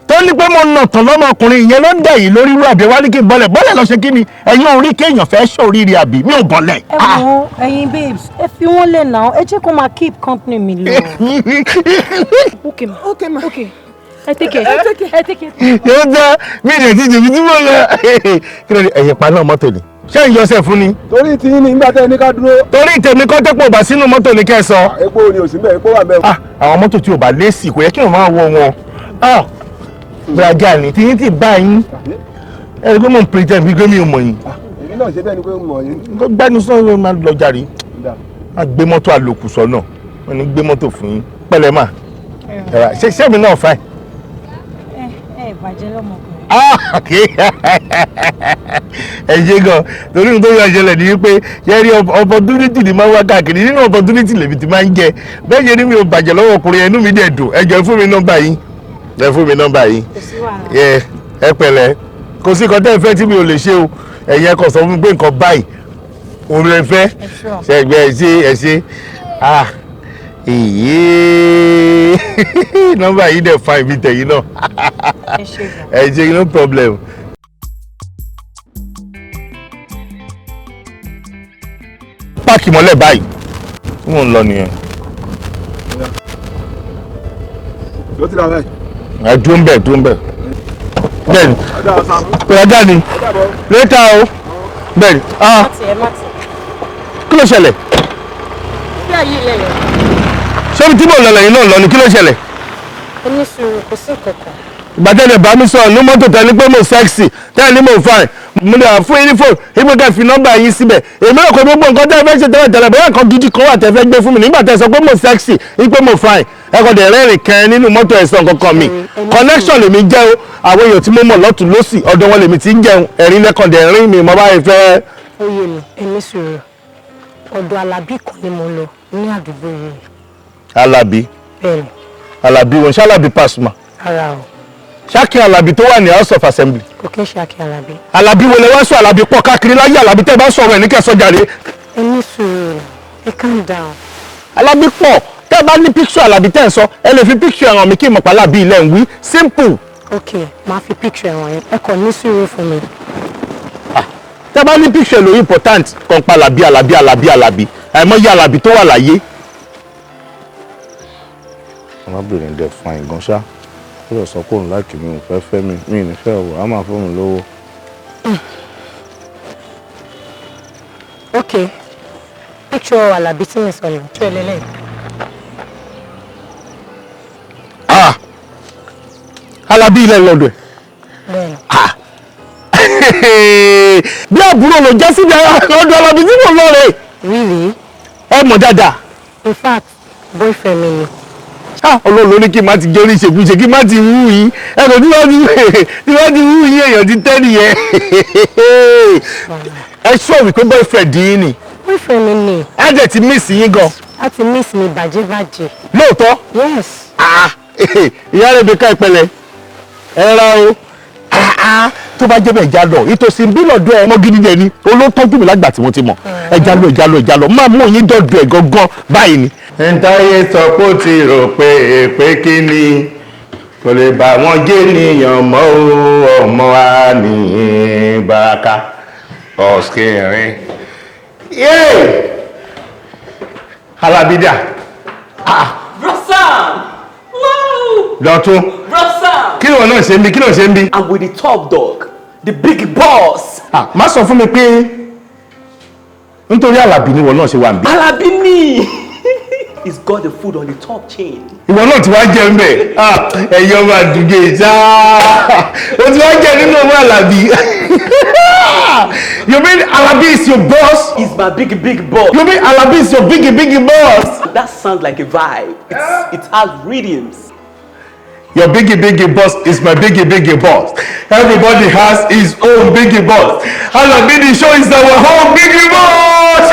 tó ní pé mo nà tán lọ́mọkùnrin, ìyẹn ló ń dẹ̀ yìí lórí irú àbí wá ní kí n bọ́lẹ̀ bọ́lẹ̀ lọ ṣe kí ni? Ẹ̀yin ò rí kéèyàn fẹ́ ṣòríire àbí mi ò bọ́lẹ̀. Ẹ wo ẹ̀yin babes, ẹ fi wọ́n lẹ̀ náà, ẹ jẹ́ kó máa keep company mi lọ. Okay ma, okay ma, okay. Ẹ take care, ẹ take care. Yóò dá mi lè ti jèmi tí mo lọ. Kí ló dé ẹ̀yẹ̀ pa náà mọ́tò ni? Ṣé ń yọsẹ̀ fún ni? Torí tí yín ni nígbà tẹ́ ẹ ní ká dúró. Torí tèmi kọ́ tẹ́pọ̀ bá sínú mọ́tò ni kẹ́ ẹ sọ. Epo ni ò sí mẹ́, epo wà mẹ́. Àwọn mọ́tò tí ò bá lésì kò yẹ kí wọ́n máa wọ wọn. Braga ni tí yín ti bá yín. Ẹ rí pé mò ń pretend bí pé mi ò mọ̀ yín. náà ṣe bẹ́ẹ̀ ni pé mọ̀ yín. Gbẹ́nu sọ́ọ́ máa lọ jàre. A gbé mọ́tò àlòkù sọ́nà, wọ́n ní gbé mọ́tò fún yín. Pẹ̀lẹ́ mà, ṣé mi náà fine? Ẹ bàjẹ́ lọ́mọkùnrin. Ẹ ṣe gan, torí nítorí ọ̀ṣẹlẹ̀ ni wípé ṣe rí opportunity ni máa ń wá káàkiri, nínú opportunity lèmi ti máa ń jẹ. Bẹ́ẹ̀ ṣe ni mi ò bàjẹ́ lọ́wọ́ ọkùnrin, ẹnu mi dẹ̀ dùn. Ẹ jọ̀ọ́, ẹ fún mi nọ́mbà yín, ẹ fún mi nọ́mbà yín. Ẹ pẹ̀lẹ́, kò sí nǹkan tẹ́ ẹ fẹ́ tí mi ò lè ṣe o. Ẹ̀yin ẹ kàn sọ fún mi pé nǹkan báyìí òun lè fẹ́ ṣẹgbẹ́. Ẹ ṣe, ẹ ṣe. Ah, èyí nọ́mbà yìí dẹ̀ fa ibi tẹ̀yìn náà. Ẹ ṣe, no problem. Park mọ́lẹ̀ báyìí, mò ń lọ nìyẹn. Ló ti ra báyìí. Ẹ dúró ń bẹ̀, dúró ń bẹ̀. Bẹ́ẹ̀ni, pẹ̀lú ajá ni later o. Bẹ́ẹ̀ni. Ah, kí ló ṣẹlẹ̀? Ṣé ibi tí mò ń lọ lẹ́yìn náà lọ ni? Kí ló ṣẹlẹ̀? Ẹ ní sùúrù, kò sí nǹkan kan. Ìgbà tẹ́lẹ̀ bá mi sọ̀rọ̀ ní mọ́tò, tẹ́lẹ̀ pé mo sexy, tẹ́lẹ̀ ní mo fine, mo lè fún yín ní fóònù ibi kẹ́ fi nọ́mbà yín síbẹ̀. Èmi náà kò gbogbo nǹkan tẹ́ ẹ fẹ́ ṣe tẹ́lẹ̀ tẹ́lẹ̀, bóyá nǹkan gidi kan wà tẹ́ fẹ́ gbé fún mi. Nígbà tẹ́ sọ pé mo sexy, pé mo fine, ẹ kò dẹ̀ rẹ́rìn kan nínú mọ́tò, ẹ̀sán kankan mi. Connection lèmi jẹ́ o. Àwọn èèyàn tí mo mọ̀ lọ́tún lọ́sì, ọ̀dọ̀ wọn lèmi ti ń jẹun. Ẹ̀rín lẹ́kàn dẹ̀ rín mi mo báyìí fẹ́. Ó yé mi, ẹ ní sùúrù. Ọ̀dọ̀ Alábí kan ni mo lọ ní àdúgbò yìí. Alábí? Bẹ́ẹ̀ni. Alábí wọn ṣé Alábí Pasuma? Rárá o. Ṣáàkì Alábí tó wà ní House of Assembly? Kò kí ń ṣe Akin Alábí. Alábí wo lẹ wá sọ? Alábí pọ̀ káàkiri láyé. Alábí tẹ́ bá sọ̀rọ̀ ẹ̀ ní kẹsàn jàre. Ẹ ní sùúrù, ẹ calm down. Alábí pọ̀. Tẹ́ bá ní picture Alábí tẹ́ ń sọ, ẹ lè fi picture hàn mí kí n mọ̀ pé Alábí ilẹ̀ ń wí. Simple. Ok, màá fi picture hàn yín. Ẹ kàn ní sùúrù fún mi. Tẹ́ bá ní picture lórí important kan pa Alábí, Alábí, Alábí, Alábí, àìmọye Alábí tó wà láyé. Arábìnrin dẹ̀ fine gan ṣá. Ó lọ sọ pé òun like mi, òun fẹ́ fẹ́ mi. Mi ì ní fẹ́ wò á máa fún mi lówó. Ok, picture Alábí tí mi sọ ni tó ẹ lélẹ̀. Ah, Alábí ilẹ̀ lọ́dọ̀ ẹ̀? Bẹ́ẹ̀ni. Ah, bí àbúrò ló jẹ́ síbi ọ̀dọ̀ Alábí tí mò ń lọ rè. Really? Ẹ mọ̀ dáadáa. In fact, boyfriend mi ni. Ah, Ọlọ́run ló ní kí n má ti jẹ́ oníṣègùn, kí n má ti wú yín. Ẹ̀rọ tí wọ́n ti wú yín, èèyàn ti tẹ́ nìyẹn. Ẹ sọ wípé boyfriend yín ni? Boyfriend mi ni. Ẹ jẹ́ ti miss yín gan. A ti miss mi bàjẹ́ bàjẹ́. Lóòótọ́? Yes. Ah, ìyá rẹ̀ bí ká ìpẹlẹ ẹ ra o. Tó bá jẹ́ bẹ́ẹ̀, já lọ ìtòsí bí lọ́dọ̀ ẹ. Ọmọ gidi jẹ ni, olótọ́jú mi lágbà tí wọ́n ti mọ̀. Ẹ já lọ, ẹ já lọ, ẹ já lọ, máa mú yín dọ̀dọ̀ ẹ̀ gangan báyìí ni. Ẹ̀ńtáyé sọ pé ó ti rò pé èpè kí ni kò lè bá wọn jẹ́ nìyàn mọ́ o. Ọmọ wa ní baraka ọ̀sìnrin. Alábídà. Bro Sam! Wow! Dọ̀tún. Bro Sam! Kí ló náà ṣe ń bí? Kí ló ṣe ń bí? I'm with the top dog, the big boss. Ah, má sọ fún mi pé nítorí Àlàbí ni ìwọ náà ṣe wà níbí. Alábí ni! He's got the food on the top chain. Ìwọ náà ti wá jẹ ń bẹ̀. Ẹ̀yin ọmọ àdúgbò ìjà, o ti wá jẹ nínú owó Àlàbí. You mean Alabi is your boss? He's my big big boss. You mean Alabi is your big big boss? That sounds like a vibe. It has rhythms. Your biggie biggie boss is my biggie biggie boss. Everybody has his own biggie boss. Alabi the show is our own biggie boss.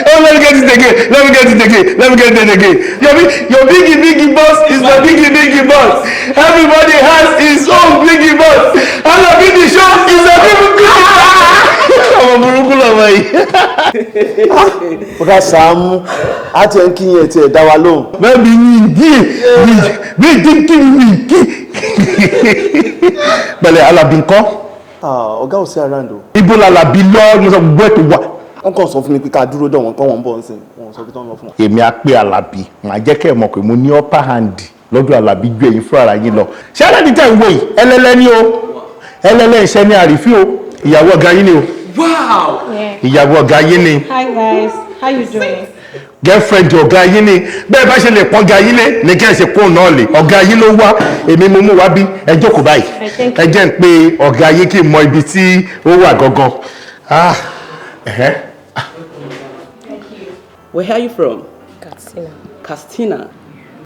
Oh, let me get it again. Let me get it again. Let me get it again. Your biggie biggie boss is my biggie biggie boss. Everybody has his own biggie boss. Alabi the show is a biggie biggie boss. Ọmọ burúkú lọmọ yìí. Ọ̀gá Sàámú, á tiẹ̀ ń kí yẹn tiẹ̀ dá wa lóhùn. Bẹ́ẹ̀ni yìí bí kí kí mi kí. Pẹ̀lẹ́, Alábí ńkọ́? Ọ̀gá ò sí around o. Ibo l'Alábí lọ? Mo sọ gbogbo ẹ̀ tó wà. Wọ́n kàn sọ fún mi pé ká dúró dọ̀ wọ́n kọ́, wọ́n ń bọ̀ ń sìn. Wọ́n sọ pé tán lọ fún wọn. Èmi á pé Alábí, màá jẹ́ kẹ́ ẹ̀ mọ̀ pé mo ní upper hand lọ́dọ̀ Alábí ju ẹ̀yin fúnra ara yín lọ. Ṣé alẹ́ tẹ̀ ń wò yìí? Ẹlẹ́lẹ́ ni o. Ẹlẹ́lẹ́ iṣẹ́ ní àrífín o. Ìyàwó ọ̀gá yín ni o. Wow! Ìyàwó ọ̀gá yín ni. Hi guys, how you doing? Girlfriend ọ̀gá yín ni. Bẹ́ẹ̀ bá ṣe lè pọ́n ọ̀gá yín lé ní kí ẹ ṣe kóun náà lè. Ọ̀gá yín ló wá, èmi mo mú wá bí. Ẹ jókòó báyìí. Ẹ jẹ́ ń pe ọ̀gá yín kí n mọ ibi tí ó wà gangan. Ah, ẹ̀hẹ́. Where are you from? Katsina. Katsina.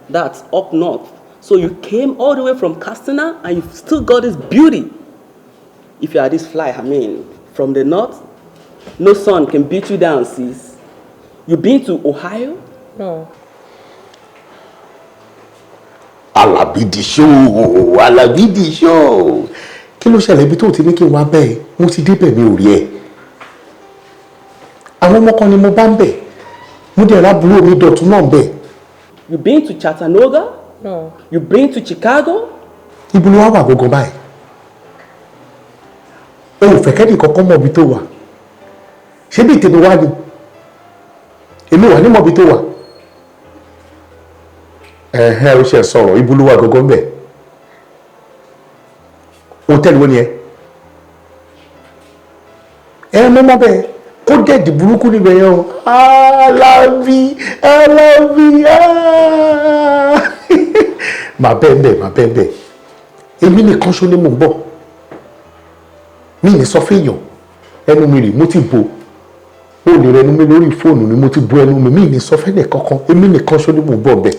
That's up north. So you came all the way from Katsina and you've still got this beauty. If you are this fly, I mean, from the north, no sun can beat you down, sis. You been to Ohio? No. Àlàbí di ṣó, Àlàbí di ṣó. Kí ló ṣẹlẹ̀ ibi tó ti ní kí n wá bẹ́ẹ̀? Mo ti débẹ̀, mi ò rí ẹ. Àwọn ọmọ kan ni mo bá ń bẹ̀. Mo dẹ̀ rábúrò mi Dọ̀tún náà ń bẹ̀. You been to Chattanooga? No. You been to Chicago? Ibo ló wá wà gangan báyìí? O ò fẹ́ kẹ́nì kankan mọ̀ ibi tó wà. Ṣé bí tèmi wá ni? Èmi wà ní mọ̀ ibi tó wà. Ẹ̀hẹ́, ó ṣe sọ̀rọ̀, ibo ló wà gangan bẹ̀? Hòtẹ́ẹ̀lì wo ni ẹ? Ẹ mọ́ mọ́ bẹ́ẹ̀, kó dẹ̀dì burúkú níbẹ̀ yẹn o. Alábí, Alábí, ah! Màá bẹ́ẹ̀ bẹ́ẹ̀, màá bẹ́ẹ̀ bẹ́ẹ̀. Èmi nìkan ṣo ni mò ń bọ̀. Mi ní sọ fẹ́yàn, ẹnu mi rè, mo ti bò. Ó lè rẹnu mi lórí fóònù ni, mo ti bo ẹnu mi, mi ní sọ fẹ́nì kankan. Èmi nìkan ṣo ni mò ń bọ̀ bẹ́ẹ̀.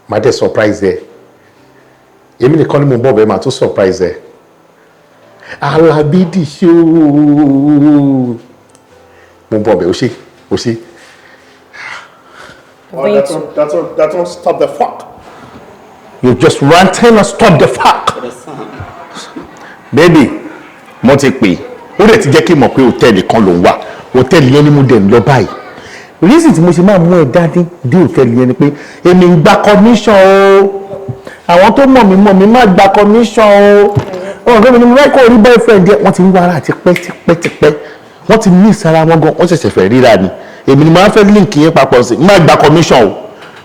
Màá dẹ̀ surprise ẹ. Èmi nìkan ni mò ń bọ̀ bẹ́ẹ̀, màá tún surprise ẹ. Alábí dìṣó. Mo ń bọ̀ bẹ́ẹ̀, ó ṣe, ó ṣe. Oh, that's all, that's all, that's all, stop the fuck. You just ranting and stop the fuck. Baby, mo ti pè, ó dẹ̀ ti jẹ́ kí n mọ̀ pé hòtẹ́ẹ̀lì kan ló ń wà. Hòtẹ́ẹ̀lì yẹn ni mo dẹ̀ ń lọ báyìí. Reason tí mo ṣe máa mú ẹ dání dé hòtẹ́ẹ̀lì yẹn ni pé èmi ń gba commission o. Àwọn tó mọ̀ mí mọ̀ mí má gba commission o. Ọ̀rọ̀ mi ni mo fẹ́ kó rí boyfriend yẹn. Wọ́n ti ń wá ara tipẹ́ tipẹ́ tipẹ́. Wọ́n ti miss ara wọn gan, wọ́n ṣẹ̀ṣẹ̀ fẹ́ ríra ni. Èmi ni mo máa fẹ́ link yẹn papọ̀ sí. Má gba commission o.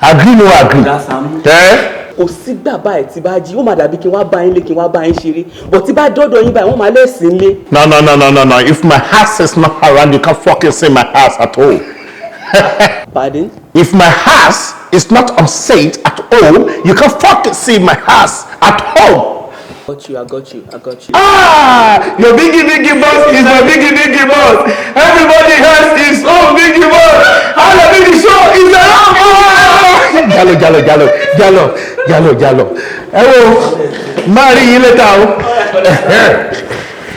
Agree no agree. Kò sígbà báyìí tí bá jí, ó máa dàbí kí n wá bá yín lé, kí n wá bá yín ṣeré, but tí bá dọ́dọ̀ yín báyìí, wọ́n máa lẹ́sìn lé. No, no, no, no, no, no. If my house is not around, you can't fucking see my house at all. Pardon? If my house is not on site at all, you can't fucking see my house at home. Got you, I got you, I got you. Ah! Your biggie biggie boss is my biggie biggie boss. Everybody has his own biggie boss. Alabi the show is around. Jalo, jalo, jalo, jalo, jalo, jalo. Ẹ wo, máa rí yín later o.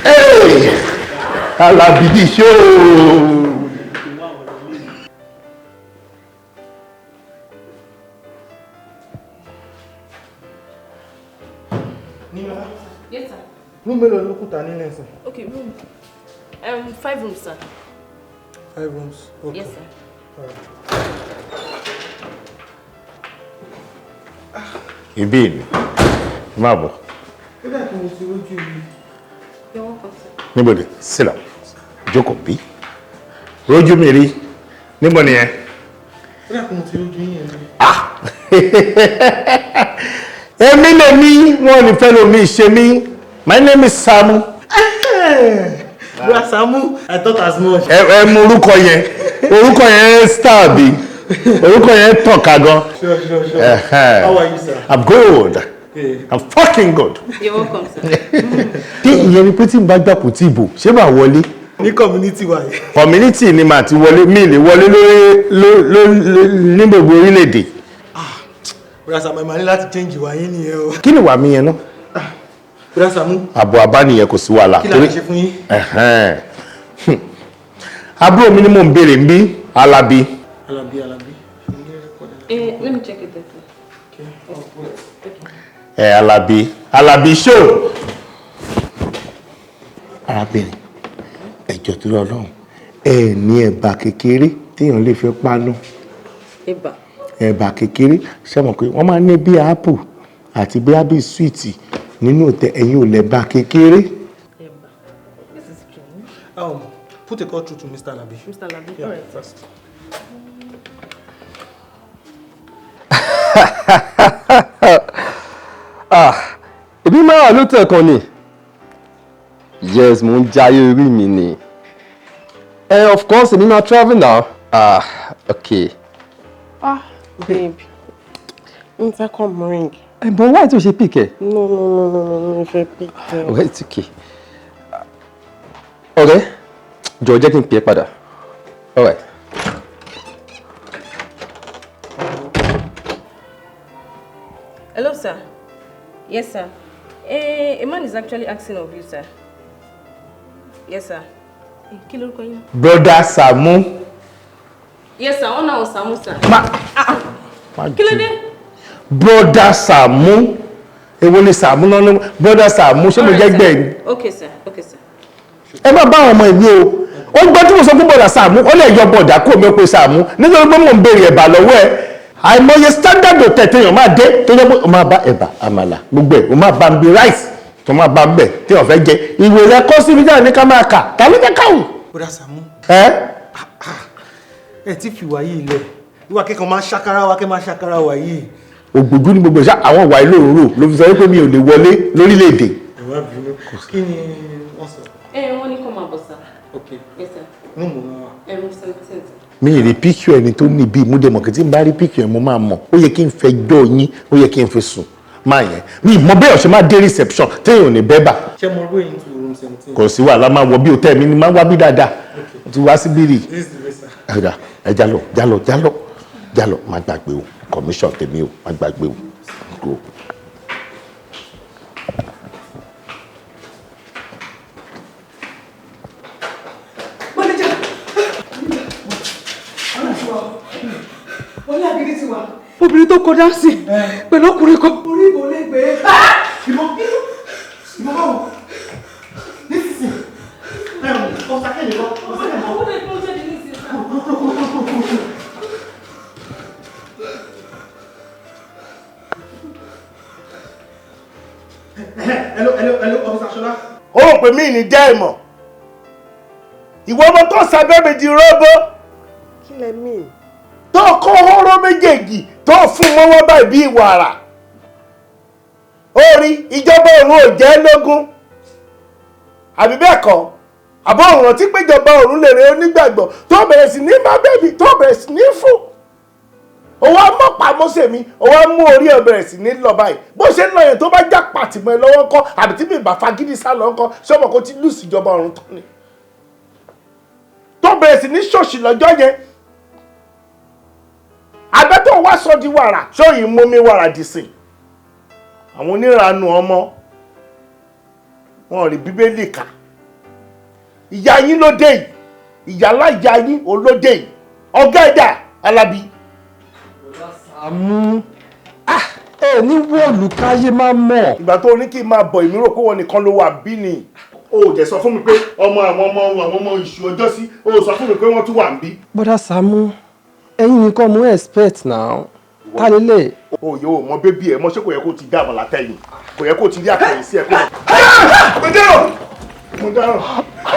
Hey! Alabi the show. Yes, sir. Room mélòó ló kù ta nílẹ̀ sir? Okay, room. 5 rooms, sir. 5 rooms. Okay. Yes, sir. All right. Ibi ni. Má bọ̀. Ó dà kí mo ti rójú mi. You're welcome, sir. Níbo ni? Sílà. Jókòó bí. Rójú mi rí. Níbo ni ẹ? Ó dà kí mo ti rójú yín ẹ. Ah! Èmi lè ní wọn ní fẹ́ lomi ṣe mí. My name is Samu. Bra Samu, I thought as much. Ẹ mú orúkọ yẹn. Orúkọ yẹn star bí. Orúkọ yẹn tọ̀ka gan. Sure, sure, sure. How are you, sir? I'm good. Okay. I'm fucking good. You're welcome, sir. Tí ìyẹn ni pé tí n bá gbàpò tí ìbò, ṣé màá wọlé? Ní community wa yìí. Community ni màá ti wọlé, mi lè wọlé lórí ní gbogbo orílẹ̀-èdè. Bra Samu, ẹ máa ní láti change ìwà yín nìyẹn o. Kí ni ìwà mi yẹn náà? Bra Samu. Àbọ̀ àbá nìyẹn, kò sí wàhálà. Kí la lè ṣe fún yín? Àbúrò mi ni mò ń béèrè ń bí, Alábí. Alábí, Alábí. Let me check it there. Okay. Alábí, Alábí show. Arábìnrin, ẹjọ́ tó lọ́lọ́run, ẹ ní ẹ̀bà kékeré téèyàn lè fi panu. Ẹ̀bà. Ẹ̀bà kékeré, ṣé mọ̀ pé wọ́n máa ń ní bí apple àti bí ábí sweet nínú òtẹ, ẹ̀yin ò lẹ̀bà kékeré. Ẹ̀bà. This is strange. Put a call through to Mr. Alabi. Mr. Alabi, yeah, all right. First. Ah, èmi máa wà lótẹ̀ kan ni. Yes, mo ń jayé orí mi ni. Of course, èmi máa travel now. Ah, okay. Ah, babe. Intercom ring. But why tó ṣe pick ẹ? No, no, no, no, no, mi fẹ́ pick ẹ. Okay, it's okay. Ọ̀rẹ́, jọ̀ọ́ jẹ́ kí n pè é padà. All right. Hello, sir. Yes, sir. A man is actually asking of you, sir. Yes, sir. Kí lorúkọ yín? Brother Sàámú. Yes, sir. Wọ́n náà Sàámú, sir. Ma. Kí ló dé? Brother Sàámú. Èwo ni Sàámú náà? Brother Sàámú, ṣé mo jẹ́ gbẹ̀ ni? Okay, sir. Okay, sir. Ẹ má bá àwọn ọmọ ìwé o. Ó gbọ́ tí mo sọ fún bọ̀dà Sàámú, ó lè yọ bọ̀dà kúrò mi ó pe Sàámú nítorí pé mò ń béèrè ẹ̀bà lọ́wọ́ ẹ̀. Àìmọye standard hotel téèyàn máa dé tó jẹ́ pé o máa bá ẹ̀bà, àmàlà, gbogbo ẹ̀, o máa bá ń bi rice tó máa bá ń bẹ̀ tí wọ́n fẹ́ jẹ. Ìwé rẹ kọ́ síbi jáde ní ká máa kà, ta ló jẹ́ káwù? Bọ́dà Sàámú. Ẹ? Ẹ ti fìwà yìí lẹ̀. Ìwà kẹ́kọ̀ọ́ máa ṣàkárá wa kẹ́ máa ṣàkárá wa yìí. Ògbójú ní gbogbo ìṣá àwọn ìwà ìlú òróró ló fi sọ wípé mi ò lè wọlé lórílẹ̀‐èdè. Ẹ má bínú. Kí ni wọ́n sọ? Ẹ wọ́n ní kó máa bọ̀, sir. Okay. Yes, sir. Inú mò ń wá. Ẹ room 17, sir. Mi ì rí píkì ẹni tó ní bíi múdẹ mọ̀ kí tí n bá rí píkì ẹ mo máa mọ̀. Ó yẹ kí n fẹ́ jọ yín, ó yẹ kí n fi sùn máa yẹn. Mi mọ bẹ́ẹ̀ ọ̀ṣẹ́ máa dé reception téèyàn ò ní bẹ́ẹ̀ bà. Ṣé mo rú into room 17? Kò sí wàhálà, máa wọ bí hòtẹ́ẹ̀lì mi ni máa wá bí dáadáa. Mo ti wá síbí rí. This is the way, sir. Ẹ̀dá ẹ jálọ jálọ jálọ jálọ, má gbàgbé o, commission tèmi o, má gbàgbé o. Go. Obìnrin tó kọjá sí pẹ̀lú ọkùnrin kan. Orí ìbò lè gbé. Ìbọn ìbọn báwo? Nísinsìnyí. Ọ̀sà kẹ́lẹ̀ lọ. Ọ̀sà kẹ́lẹ̀ lọ. Hello, hello, hello, Officer Ṣọlá. Ó rò pé mí ní jẹ́ ìmọ̀. Ìwọ ọmọ tó sábẹ́ mi di róbó. Kí lẹ mean? Tó kó hóró méjèèjì tó fún mọ́wọ́ báyìí bí wàrà. Ó rí ìjọba òun ò jẹ́ lógún. Àbí bẹ́ẹ̀ kọ́, àbọ̀ òun rántí pé ìjọba òun lè rẹ onígbàgbọ́ tó bẹ̀rẹ̀ sí ní má bẹ́ẹ̀bì tó bẹ̀rẹ̀ sí ní fún. Ó wá mọ̀ pamọ́sẹ̀ mi, ó wá mú orí ẹ̀ bẹ̀rẹ̀ sí ní lọ báyìí. Bó ṣe ń lọ yẹn tó bá já pàtìmọ́ ẹ lọ́wọ́ ńkọ́, àbí tí mi bá fagídí sá lọ ńkọ́, ṣé ọmọ kò ti lùsì ìjọba ọ̀run tán ni? Tó bẹ̀rẹ̀ sí ní ṣòṣì lọ́jọ́ yẹn. Abẹ́ tó wá sọ di wàrà, ṣóyìn mú mi wàrà dì sí. Àwọn onírànú ọmọ wọn ò rí Bíbélì kà. Ìyá yín ló dé yìí, ìyá láyà yín ò ló dé yìí. Ọ̀gá ẹ̀dá Alábí. Sàámú, ẹ ní wọ́ọ̀lù káyé máa mọ̀. Ìgbà tó ní kí n máa bọ̀ èmi rò pé wọn nìkan ló wà bí ni. O ò jẹ́ sọ fún mi pé ọmọ àwọn ọmọ àwọn ọmọ ìṣù ọjọ́ sí, o ò sọ fún mi pé wọ́n tún wà ń bí. Bọ́dà Sàámú, ẹ̀yin nìkan mo expect now. Ta lélẹ̀? O yóò mọ bébí ẹ mọ, ṣé kò yẹ kó ti dá àmàlà tẹ̀yìn? Kò yẹ kó ti rí àkàyè sí ẹ kó. Mo dáràn! Mo dáràn!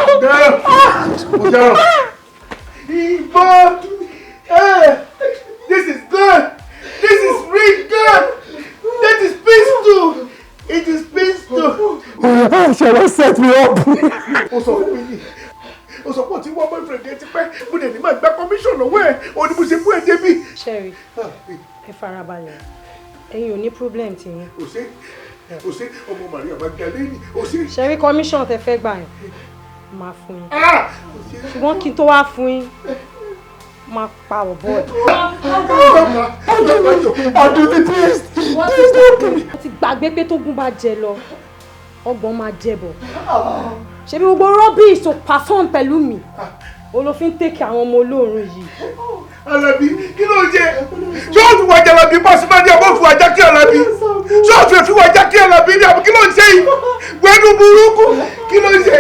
Mo dáràn! Mo dáràn! Ìbọn! This is good! This is real good! That is peaceful! It is peaceful! Ṣọlá set me up. O sọ fún mi ní. O sọ pé o ti wá boyfriend ẹ ti pẹ́, mo dẹ̀ ní máa gba commission lọ́wọ́ ẹ̀, o ní mo ṣe mú ẹ débi. Sherry, ẹ farabalẹ̀, ẹ̀yin ò ní problem ti yín. O ṣe, o ṣe, ọmọ Maria Magdalene, o ṣe. Sherry, commission tẹ fẹ́ gbà yẹn, máa fún yín. Ṣùgbọ́n kí n tó wá fún yín, máa pa ọ̀bọ ẹ̀. Ọdún ní please, please don't kill me. Mo ti gbàgbé pé tógun bá jẹ lọ, ọgbọ́n máa jẹ bọ̀. Ṣebí gbogbo rubbish tó perform pẹ̀lú mi, olófin tèkì àwọn ọmọ olóòórùn yìí. Alábí, kí ló ń jẹ? Ṣé o fi wà jalabi Pasuma ní àbọ̀ fi wà jákè Alábí? Ṣé o fi wà jákè Alábí ní àbọ̀ kí ló ń ṣe yìí? Wẹ́nu burúkú, kí ló ń ṣe?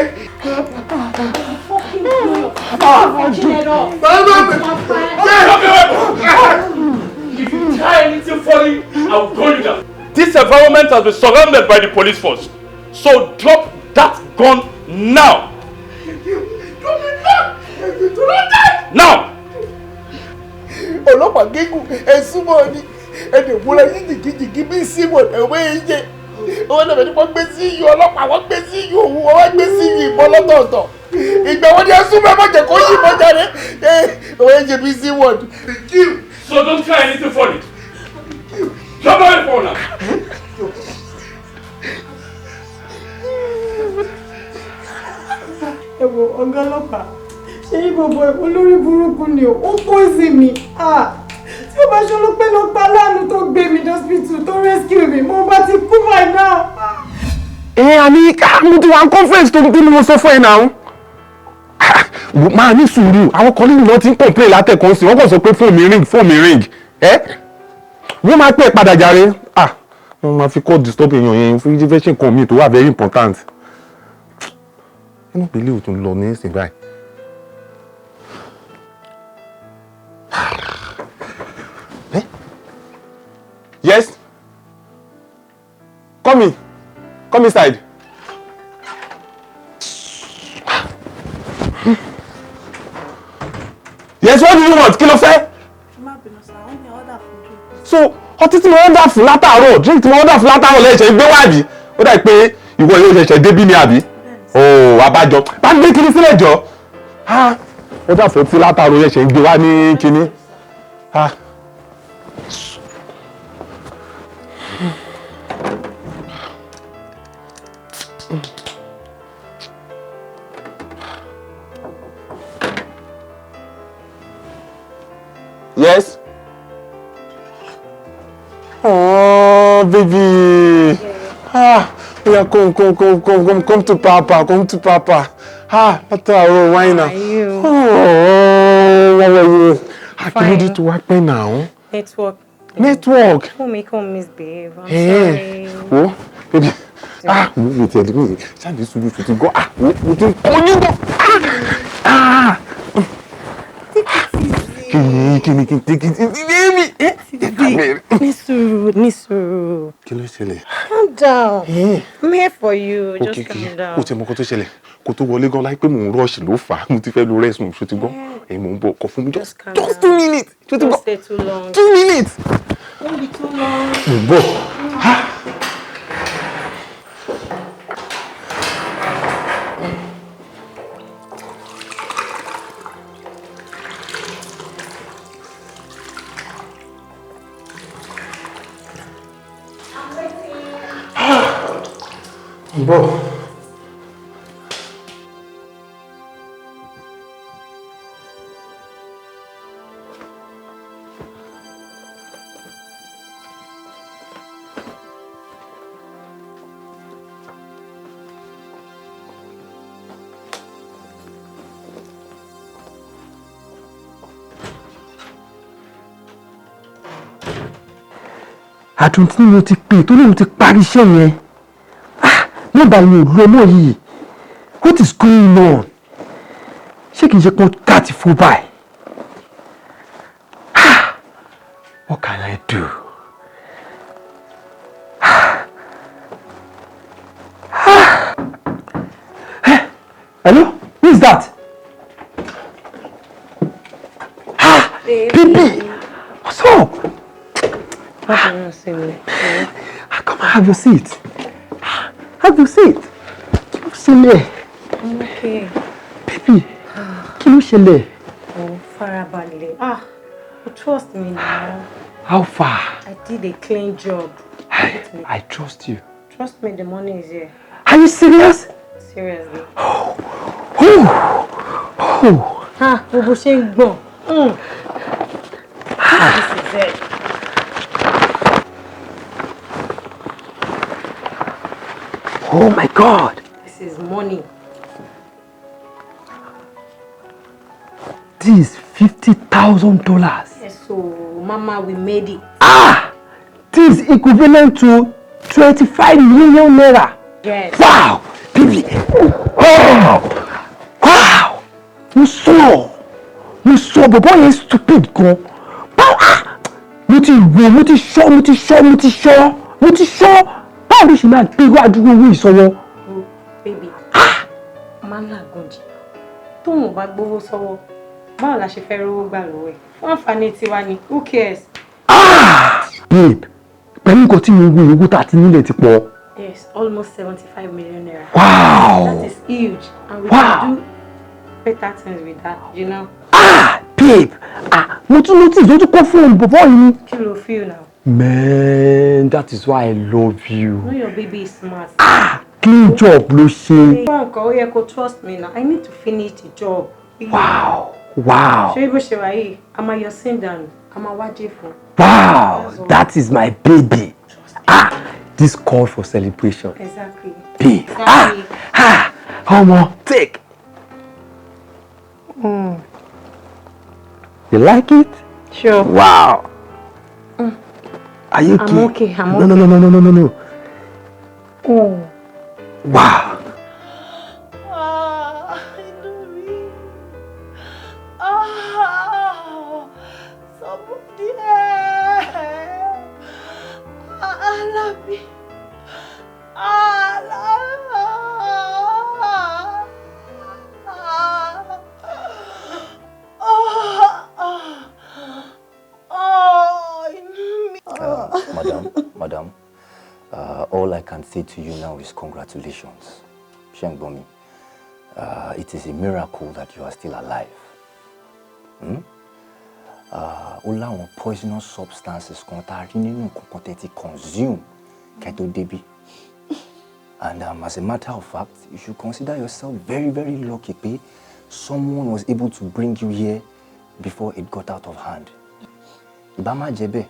If you try anything funny, I will gun you down. This environment has been surrounded by the police force. So drop that gun now. Now! Ọlọ́pàá gígùn ẹ̀sùn mọ́ ni ẹni ìwúra yín jìgìjìgì bí síwọ̀n ẹ̀wọ́ yìí jẹ́. Owó náà ni wọ́n gbé sí iyùn ọlọ́pàá, wọ́n gbé sí iyùn òun, wọ́n gbé sí iyùn ìbọn lọ́tọ̀ọ̀tọ̀. Ìgbà wo ni ẹ súnmọ́, ẹ má jẹ́ kó yí mọ́ jáde. Òwe ṣe bí sí word. So don't try anything funny. Drop my phone now. Ẹ wo, ọ̀gá ọlọ́pàá, ṣé ní gbogbo ẹ̀, olórí burúkú ni o, ó poison mi. Ah, tí ó bá ṣe olópẹ́ ló pa láàánú tó gbé mi dọ́sítù tó rescue mi, mo bá ti kú by now. Ẹ àní mo ti wà ní conference tó ní mo sọ fún ẹ náà. Máa ní sùúrù, àwọn kan nínú wọn ti ń complain látẹ̀kọ́ sí, wọ́n kàn sọ pé fóònù mi ring, fóònù mi ring. Ẹ wọ́n máa pẹ́ padà jàre. Ah, wọ́n máa fi call disturb èèyàn yẹn fún fẹ́ ṣe nǹkan mi tó wà very important. Inú pẹ̀lú òtún lọ ní ìsìn báyìí. Eh? Yes? Come in. Come inside. Yes, what do you want? Kí ló fẹ́? So, ọtí tí mo order fún látàárọ̀, drink tí mo order fún látàárọ̀ lẹ́sẹ̀ gbé wá àbí? Ó dà pé ìwọ yóò ṣẹ̀ṣẹ̀ débí ni àbí? Oh, abájọ. Bá gbé kiri sílẹ̀ jọ. Ah, order fún ọtí látàárọ̀ lẹ́sẹ̀ gbé wá ní kíní. Ah. Yes. Oh, baby. Ah, yeah, come, come, come, come, come, come to Papa, come to Papa. Ah, látàárọ̀ wine now. Oh, how are you? Ah, kí ló dé tó wá pẹ́ now? Network. Network. Who make come misbehave? I'm Eh. sorry. Wo, baby. Ah, wo mi tẹ̀lé mi. Ṣáàbí sùúrù tó ti gbọ́. Ah, wo, mo ti kọjú gan. Ah, ah. Kí ni kí n take it easy, baby? Ní sùúrù, ní sùúrù. Kí ló ṣẹlẹ̀? Calm down. Eh. I'm here for you. Just Okay, calm down. Ó ti mọ nǹkan tó ṣẹlẹ̀. Kó tó wọlé gan láìpẹ́ mò ń rush ló fà á. Mo ti fẹ́ lo restroom, ṣó ti gbọ́? Ẹ mò ń bọ̀, kọ fún mi just Calm just down. 2 minutes. Ṣó ti Don't gbọ́? stay too long. 2 minutes. Won't be too long. Mo ń bọ̀. Ah. Mo ń bọ̀. Àdùn tí mo ti pè tó lóun ti parí iṣẹ́ yẹn. Ah, nọ́mbà yẹn ò lọ mọ́ yìí. What is going on? Ṣé kìí ṣe pọ́n káàtì fún báyìí? Ah, what can I do? Ah, ah. Eh, hello, who is that? Ah, baby, what's up? Ah, come and have your seat. Have your seat. Kí ló ṣẹlẹ̀? I'm okay. Baby, kí ló ṣẹlẹ̀? Oh, farabalẹ̀. Ah, you trust me now. How far? I did a clean job. I trust you. Trust me, the money is here. Are you serious? Seriously. Oh, oh. Ah, gbogbo ṣe ń gbọ̀n. This is it. Oh my God. This is money. This is $50,000. Yes, so mama, we made it. Ah, this is equivalent to 25 million naira. Yes. Wow, baby. Oh, wow. Mo sọ, mo sọ, bọ̀bọ̀ yẹn stupid gan. Báwo, ah, mo ti wò, mo ti ṣọ́, mo ti ṣọ́, mo ti ṣọ́, mo ti ṣọ́. Báwo ló ṣe máa gbé irú àdúgbò owó ìsọwọ́? Baby, máa ń làágùn jì. Tóun ò bá gbowó sọ́wọ́, báwo la ṣe fẹ́ rówó gbà lọ́wọ́ ẹ̀? Fún àǹfààní tiwa ni, who cares? Babe, pẹ̀lú nǹkan tí mo wo, owó tá a ti nílẹ̀ ti pọ̀. Yes, almost 75 million naira. Wow. That is huge. And we Wow. can do better things with that. Ah, babe, ah, mo tún notice ó tún kọ́ fóònù bọ̀bọ̀ yìí. Kí ló feel now? Man, that is why I love you. Know your baby is smart. Ah, clean job ló ṣe. Nǹkan ó yẹ kó trust me now. I need to finish the job. Wow. Ṣé bó ṣe wà yìí, a máa yọ sim dànù, a máa wájé fún. Wow, that is my baby. Ah, this call for celebration. Exactly. Babe, ah, ah, ọmọ, take. You like it? Sure. Wow. Are you okay? I'm okay. I'm okay. No, no, no, no, no, no, no. Wow. Ah, inú mi. Ah, somebody help. Alabi. Alabi. Ah, ah, ah, inú mi. Madam, all I can say to you now is congratulations. Ṣé ń gbọ́ mi? It is a miracle that you are still alive. Hmm? Ó láwọn poisonous substances kan tá a rí nínú nǹkan kan tẹ́ ti consume kẹ́ tó débí. And as a matter of fact, you should consider yourself very, very lucky pé someone was able to bring you here before it got out of hand. Ìbá má jẹ́ bẹ́ẹ̀,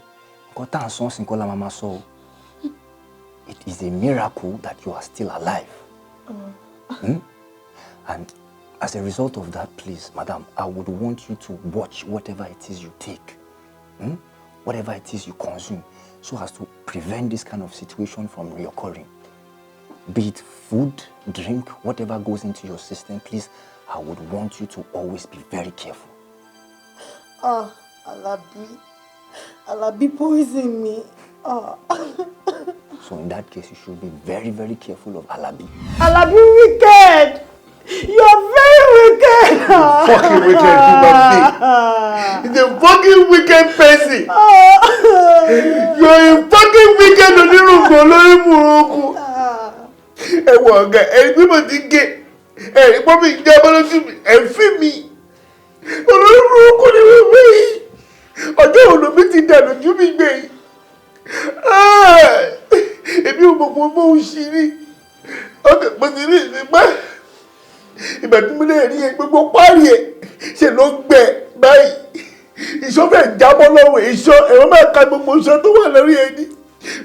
nǹkan tá à ń sọ sí nǹkan la máa ma sọ o. It is a miracle that you are still alive. Hmm? And as a result of that, please, madam, I would want you to watch whatever it is you take, Whatever it is you consume, so as to prevent this kind of situation from reoccurring. Be it food, drink, whatever goes into your system, please, I would want you to always be very careful. Ah, Alabi. Alabi poisoned me. Ah. So in that case, you should be very, very careful of Alabi. Alabi wicked! You are very wicked! Fucking wicked human being. He's a fucking wicked person. You're a fucking wicked onírùngbọ̀n lórí burúkú. Ẹ wọ ọ̀gá ẹni bí mo ti gé ẹni pọ́n mi jábọ́ lójú mi ẹ̀fín mi. Olórí burúkú ni wọ́n gbé yìí. Ọjọ́ òun mi ti dà lójú mi gbé yìí. Èmi ò mọ̀ pé mo ń ṣí ní. Ọkàn mo ti rí ìgbà. Ìgbà tí mo lè rí ẹ gbogbo páàrí ẹ ṣe ló ń gbẹ báyìí. Ìṣó fẹ́ jábọ́ lọ́wọ́ ìṣó ẹ̀rọ máa ka gbogbo ìṣó tó wà lórí ẹni.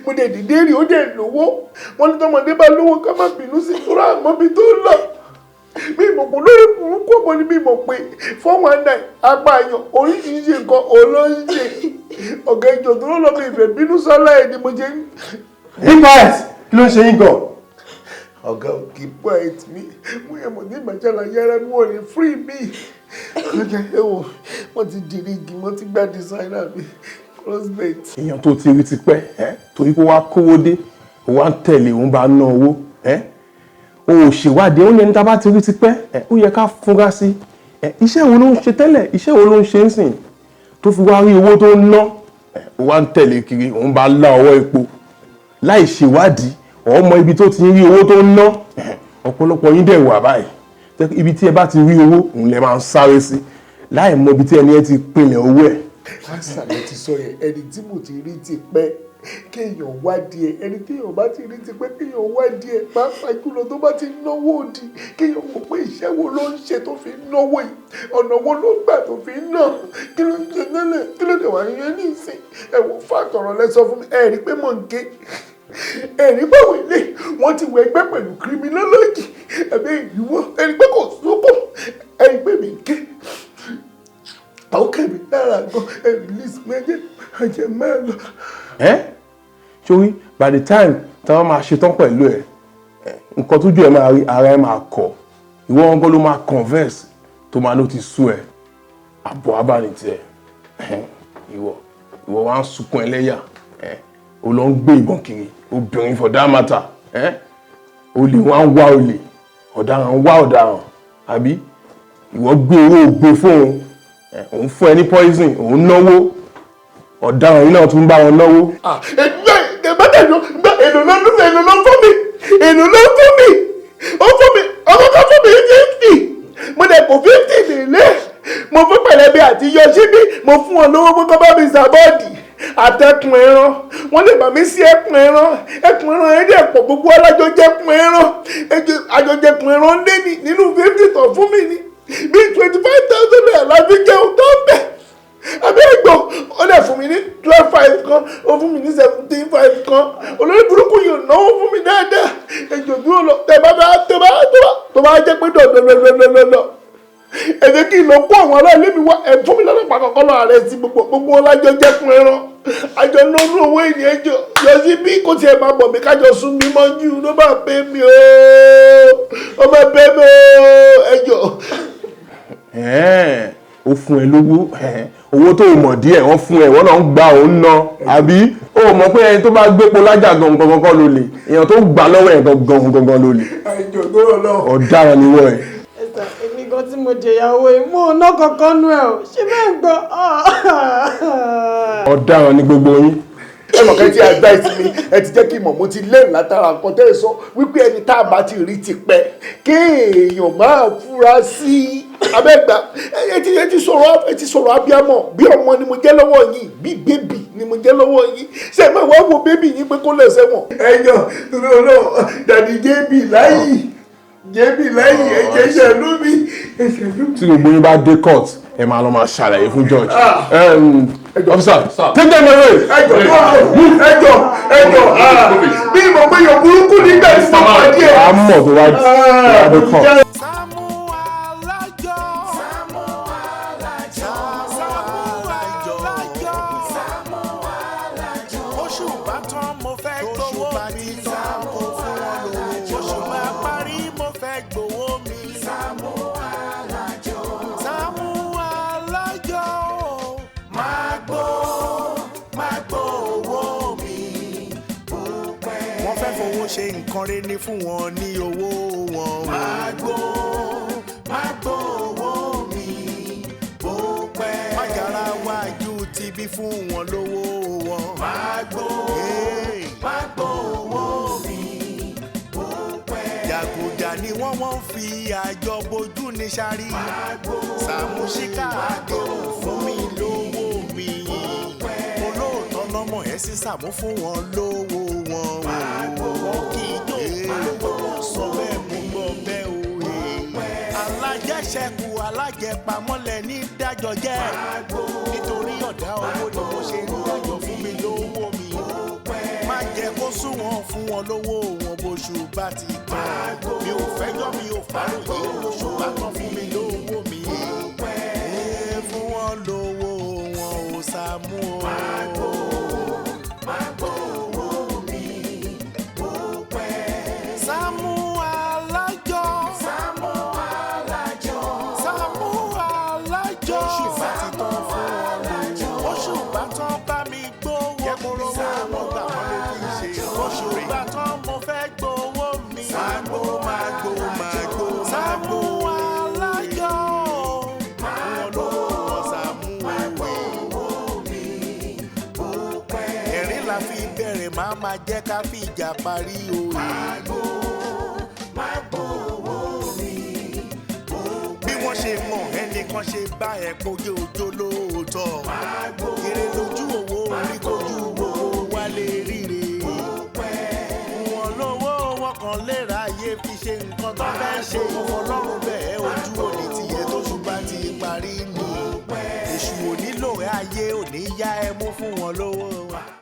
Mo dẹ̀ dìde rí ó dẹ̀ lówó. Wọ́n ní tọmọdé bá lówó ká má bínú sí tóra àmọ́ bí tó ń lọ. Mi mọ̀ pé lórí burúkú ọmọ ni mi mọ̀ pé 419 apààyàn oríṣiríṣi nǹkan olóńṣe. Ọ̀gá ìjọ tó lọ́ mi ìfẹ́ bínú sọ́lá ẹ̀ ni mo ṣe ń. Be quiet! Kí ló ń ṣe yín gan? Ọ̀gá ò keep quiet mi. Mo yẹ mọ̀ ní ìmọ̀jára yára mi wọ̀n ní free mi. Ọjà ẹ̀wọ̀n wọ́n ti dìrí igi wọ́n ti gbá designer mi crossbait. Èèyàn tó ti rí tipẹ́ ẹ́ torí pé wàá kówó dé, ó wá ń tẹ̀lé òun bá ná owó ẹ́. O ò ṣèwádìí, ó ní ẹni tá a bá ti rí tipẹ́ ẹ́ ó yẹ ká fúnra sí. Iṣẹ́ wo ló ń ṣe tẹ́lẹ̀? Iṣẹ́ wo ló ń ṣe ń sìn? Tó fi wá rí owó tó ń ná ẹ́ ó wá ń tẹ̀lé kiri, òun bá lá ọwọ́ epo. Láì ṣèwádìí, ọmọ ibi tó ti ń rí owó tó ń ná ọ̀pọ̀lọpọ̀ yín dẹ̀ wà báyìí. Ibi tí ẹ bá ti rí owó òun lẹ máa ń sáré sí láì mọ ibi tí ẹni ẹ ti pinlẹ̀ owó ẹ̀. Àṣàlẹ̀ ti sọ yẹn ẹni tí mo ti rí ti pẹ́ kéèyàn wádìí ẹ ẹni téèyàn bá ti rí ti pẹ́ kéèyàn wádìí ẹ pàápàá jùlọ tó bá ti náwó òdì kéèyàn wò pé iṣẹ́ wo ló ń ṣe tó fi ń náwó yìí ọ̀nà wo ló gbà tó fi ń ná kí ló ń ṣe tẹ́lẹ̀ kí ló dé wà yẹn ní ìsìn ẹ wò fàtọ̀rọ̀ lẹ sọ fún mi ẹ rí pé mò ń ké ẹ̀rí báwo ilé wọ́n ti wọ ẹgbẹ́ pẹ̀lú criminology ẹ̀bí ìwọ ẹ̀rí pé kò sóko ẹ̀rí pé mi ń ké àwọn kẹ́mi lára gan ẹ̀ release mi ẹ̀jẹ̀ ẹ̀jẹ̀ máa lọ. Ẹ́ sórí by the time tí wọ́n máa ṣetán pẹ̀lú ẹ̀ nǹkan tójú ẹ̀ máa rí ara ẹ̀ máa kọ̀ ìwọ wọn gan ló máa converse tó máa ló ti sú ẹ̀ àbọ̀ abánitì ẹ̀ ìwọ ìwọ wa ń sunkún ẹlẹ́yà ẹ̀ o lọ ń gbé ìbọn kiri obìnrin for that matter ẹ̀ olè wá ń wá olè ọ̀daràn ń wá ọ̀daràn àbí ìwọ gbé owó gbé fóun òun fún ẹ ní poison òun náwó ọ̀daràn yìí náà tún bá wọn náwó. Èlò ló èlò ló fún mi èlò ló fún mi ó fún mi ọkọ tó fún mi 50 mo dẹ̀ kó 50 Mo fún Pẹ̀lẹ́bí àti Yọ̀ṣíbí, mo fún wọn lówó pé kó bá mi sàbọ́ọ̀dì àtẹkùn ẹran. Wọ́n lè bá mi sí ẹkùn ẹran. Ẹkùn ẹran yẹn dẹ̀ pọ̀, gbogbo alájọ jẹkùn ẹran. Àjọjẹkùn ẹran lé ní nínú 50 tán fún mi ní bíi 25,000 naira la fi jẹun tó ń bẹ̀. Àbí ẹ̀gbọ́n, ó dẹ̀ fún mi ní 12,500 kan, ó fún mi ní 17,500 kan. Olórí burúkú yóò náwó fún mi dáadáa. Ẹjọ́ dúró lọ, tẹ bá bá tó bá tó bá tó bá jẹ́ pé dọ̀dọ̀dọ̀dọ̀dọ̀, ẹ jẹ́ kí n lọ kó àwọn aráàlú mi wá. Ẹ fún mi lọ́lọ́pàá kọ̀ọ̀kan lọ ààrẹ sí gbogbo gbogbo ọlájọ jẹ́kun ẹran, àjọ lọ́dún owó ènìyàn. Ẹjọ́ yọ sí bí kò tiẹ̀ máa bọ̀ mí kájọ sún mi mọ́jú ló máa pẹ́ mi ooo, ó máa pẹ́ mi ooo, ẹjọ́. Ó fún ẹ lówó, owó tó o mọ̀ díẹ̀ wọ́n fún ẹ, wọ́n náà ń gba òun ná. Àbí ó mọ̀ pé ẹni tó bá gbépo lájà gangan gangan ló lè, èèyàn tó gbà lọ́wọ́ ẹ̀ gangan gangan ló lè. Ẹjọ́ tó rọ̀ lọ. Ọ̀daràn ni wọ́n ẹ̀. Ẹ̀sà, èmi gan tí mo jẹ̀yàwó ẹ̀, mo ò ná kankan nú ẹ̀ o, ṣé bẹ́ẹ̀ ń gbọ́. Ọ̀daràn ni gbogbo yín. Ẹ mọ̀ kẹ́ tí advice mi, ẹ ti jẹ́ kí n mọ̀. Mo ti lẹ́rìn látara nǹkan tẹ́ ẹ sọ wípé ẹni tá a bá ti rí ti pẹ́ kéèyàn máa fura sí abẹ́gbà. Ẹ ti sọ̀rọ̀ abiyamọ. Bí ọmọ ni mo jẹ́ lọ́wọ́ yín, bí baby ni mo jẹ́ lọ́wọ́ yín. Ṣé ẹ máa wá wo baby yín pé kó lọ sẹ́wọ̀n? Ẹ yàn lọ́lọ́ daddy jébì láyì, jébì láyì, ẹ jẹ́ ṣàánú mi, ẹ ṣàánú mi. Tí gbogbo yín bá dé court, ẹ máa lọ máa ṣàlàyé fún judge. Officer, take them away. Ẹjọ, ẹjọ, ẹjọ, bí mo pé yọ burúkú nígbà tí mo pàdé ẹ. A mọ̀ tó bá dé court. Sàámú Alájọ. Sàámú Alájọ. Sàámú Alájọ. Sàámú Alájọ. Oṣù bá tán, mo fẹ́ gbowó mi. Sàámú Alájọ. Oṣù bá parí, mo fẹ́ gbowó mi. Sàámú Alájọ. Sàámú Alájọ. Máa gbó, máa gbó owó mi. Wọ́n fẹ́ fowó ṣe nǹkan rẹ̀ ní fún wọn ní owó wọn. Máa gbó, máa gbó owó mi. Bó pẹ́. Májàra wájú ti bí fún wọn lówó wọn. Máa gbó, máa gbó owó mi. Bó pẹ́. Jàgùjà ni wọ́n fi àjọ bojú ní sáré. Sàmúsíkà àdéhùn fún mi lówó mi. Olóòótọ́ lọ́mọ ẹ̀ sí Sàmú, fún wọn lówó wọn. Wọn kì í jó lówó sọ bẹ́ẹ̀, mo gbọ́ bẹ́ẹ̀ o. Alájẹṣẹ́kù alájẹpamọ́lẹ̀ ní dájọ́ jẹ́. Nítorí ọ̀dá owó ni mo ṣe ń dájọ́, fún mi lówó mi. Má jẹ́ kó sún wọn, fún wọn lówó wọn bóṣù bá ti tán. Mi ò fẹ́jọ́, mi ò fàròyé, bóṣù bá tán, fún mi lówó mi. Fún wọn lówó wọn ò Sàámú o. Sàámú Alájọ. Sàámú Alájọ. Sàámú Alájọ. Oṣù bá ti tán, fún wọn lówó. Oṣù bá tán, bá mi gbówó mi. Sàámú gbà wọ́n ló fi ṣe. Oṣù bá tán, mo fẹ́ gbowó mi. Máa gbó, máa gbó, máa gbó. Sàámú Alájọ. Fún wọn lówó wọn, Sàámú òwe. Ẹ̀rín la fi bẹ̀rẹ̀, máa máa jẹ́ ká fi ìjà parí òye. Bí wọ́n ṣe mọ̀ ẹnìkan ṣe bá ẹ̀ pojú ojó lóòótọ́. Èrè lójú owó orí kojú owó wálé ríre. Wọn lówó wọn kan lè ráyè fi ṣe nǹkan tó fẹ́ ṣe. Mo fọlọ́run bẹ́ẹ̀, ojú òní tiẹ̀ tó ṣùgbọ́n ti parí ni. Èṣù ò nílò ẹ, ayé ò ní yá ẹ mú, fún wọn lówó.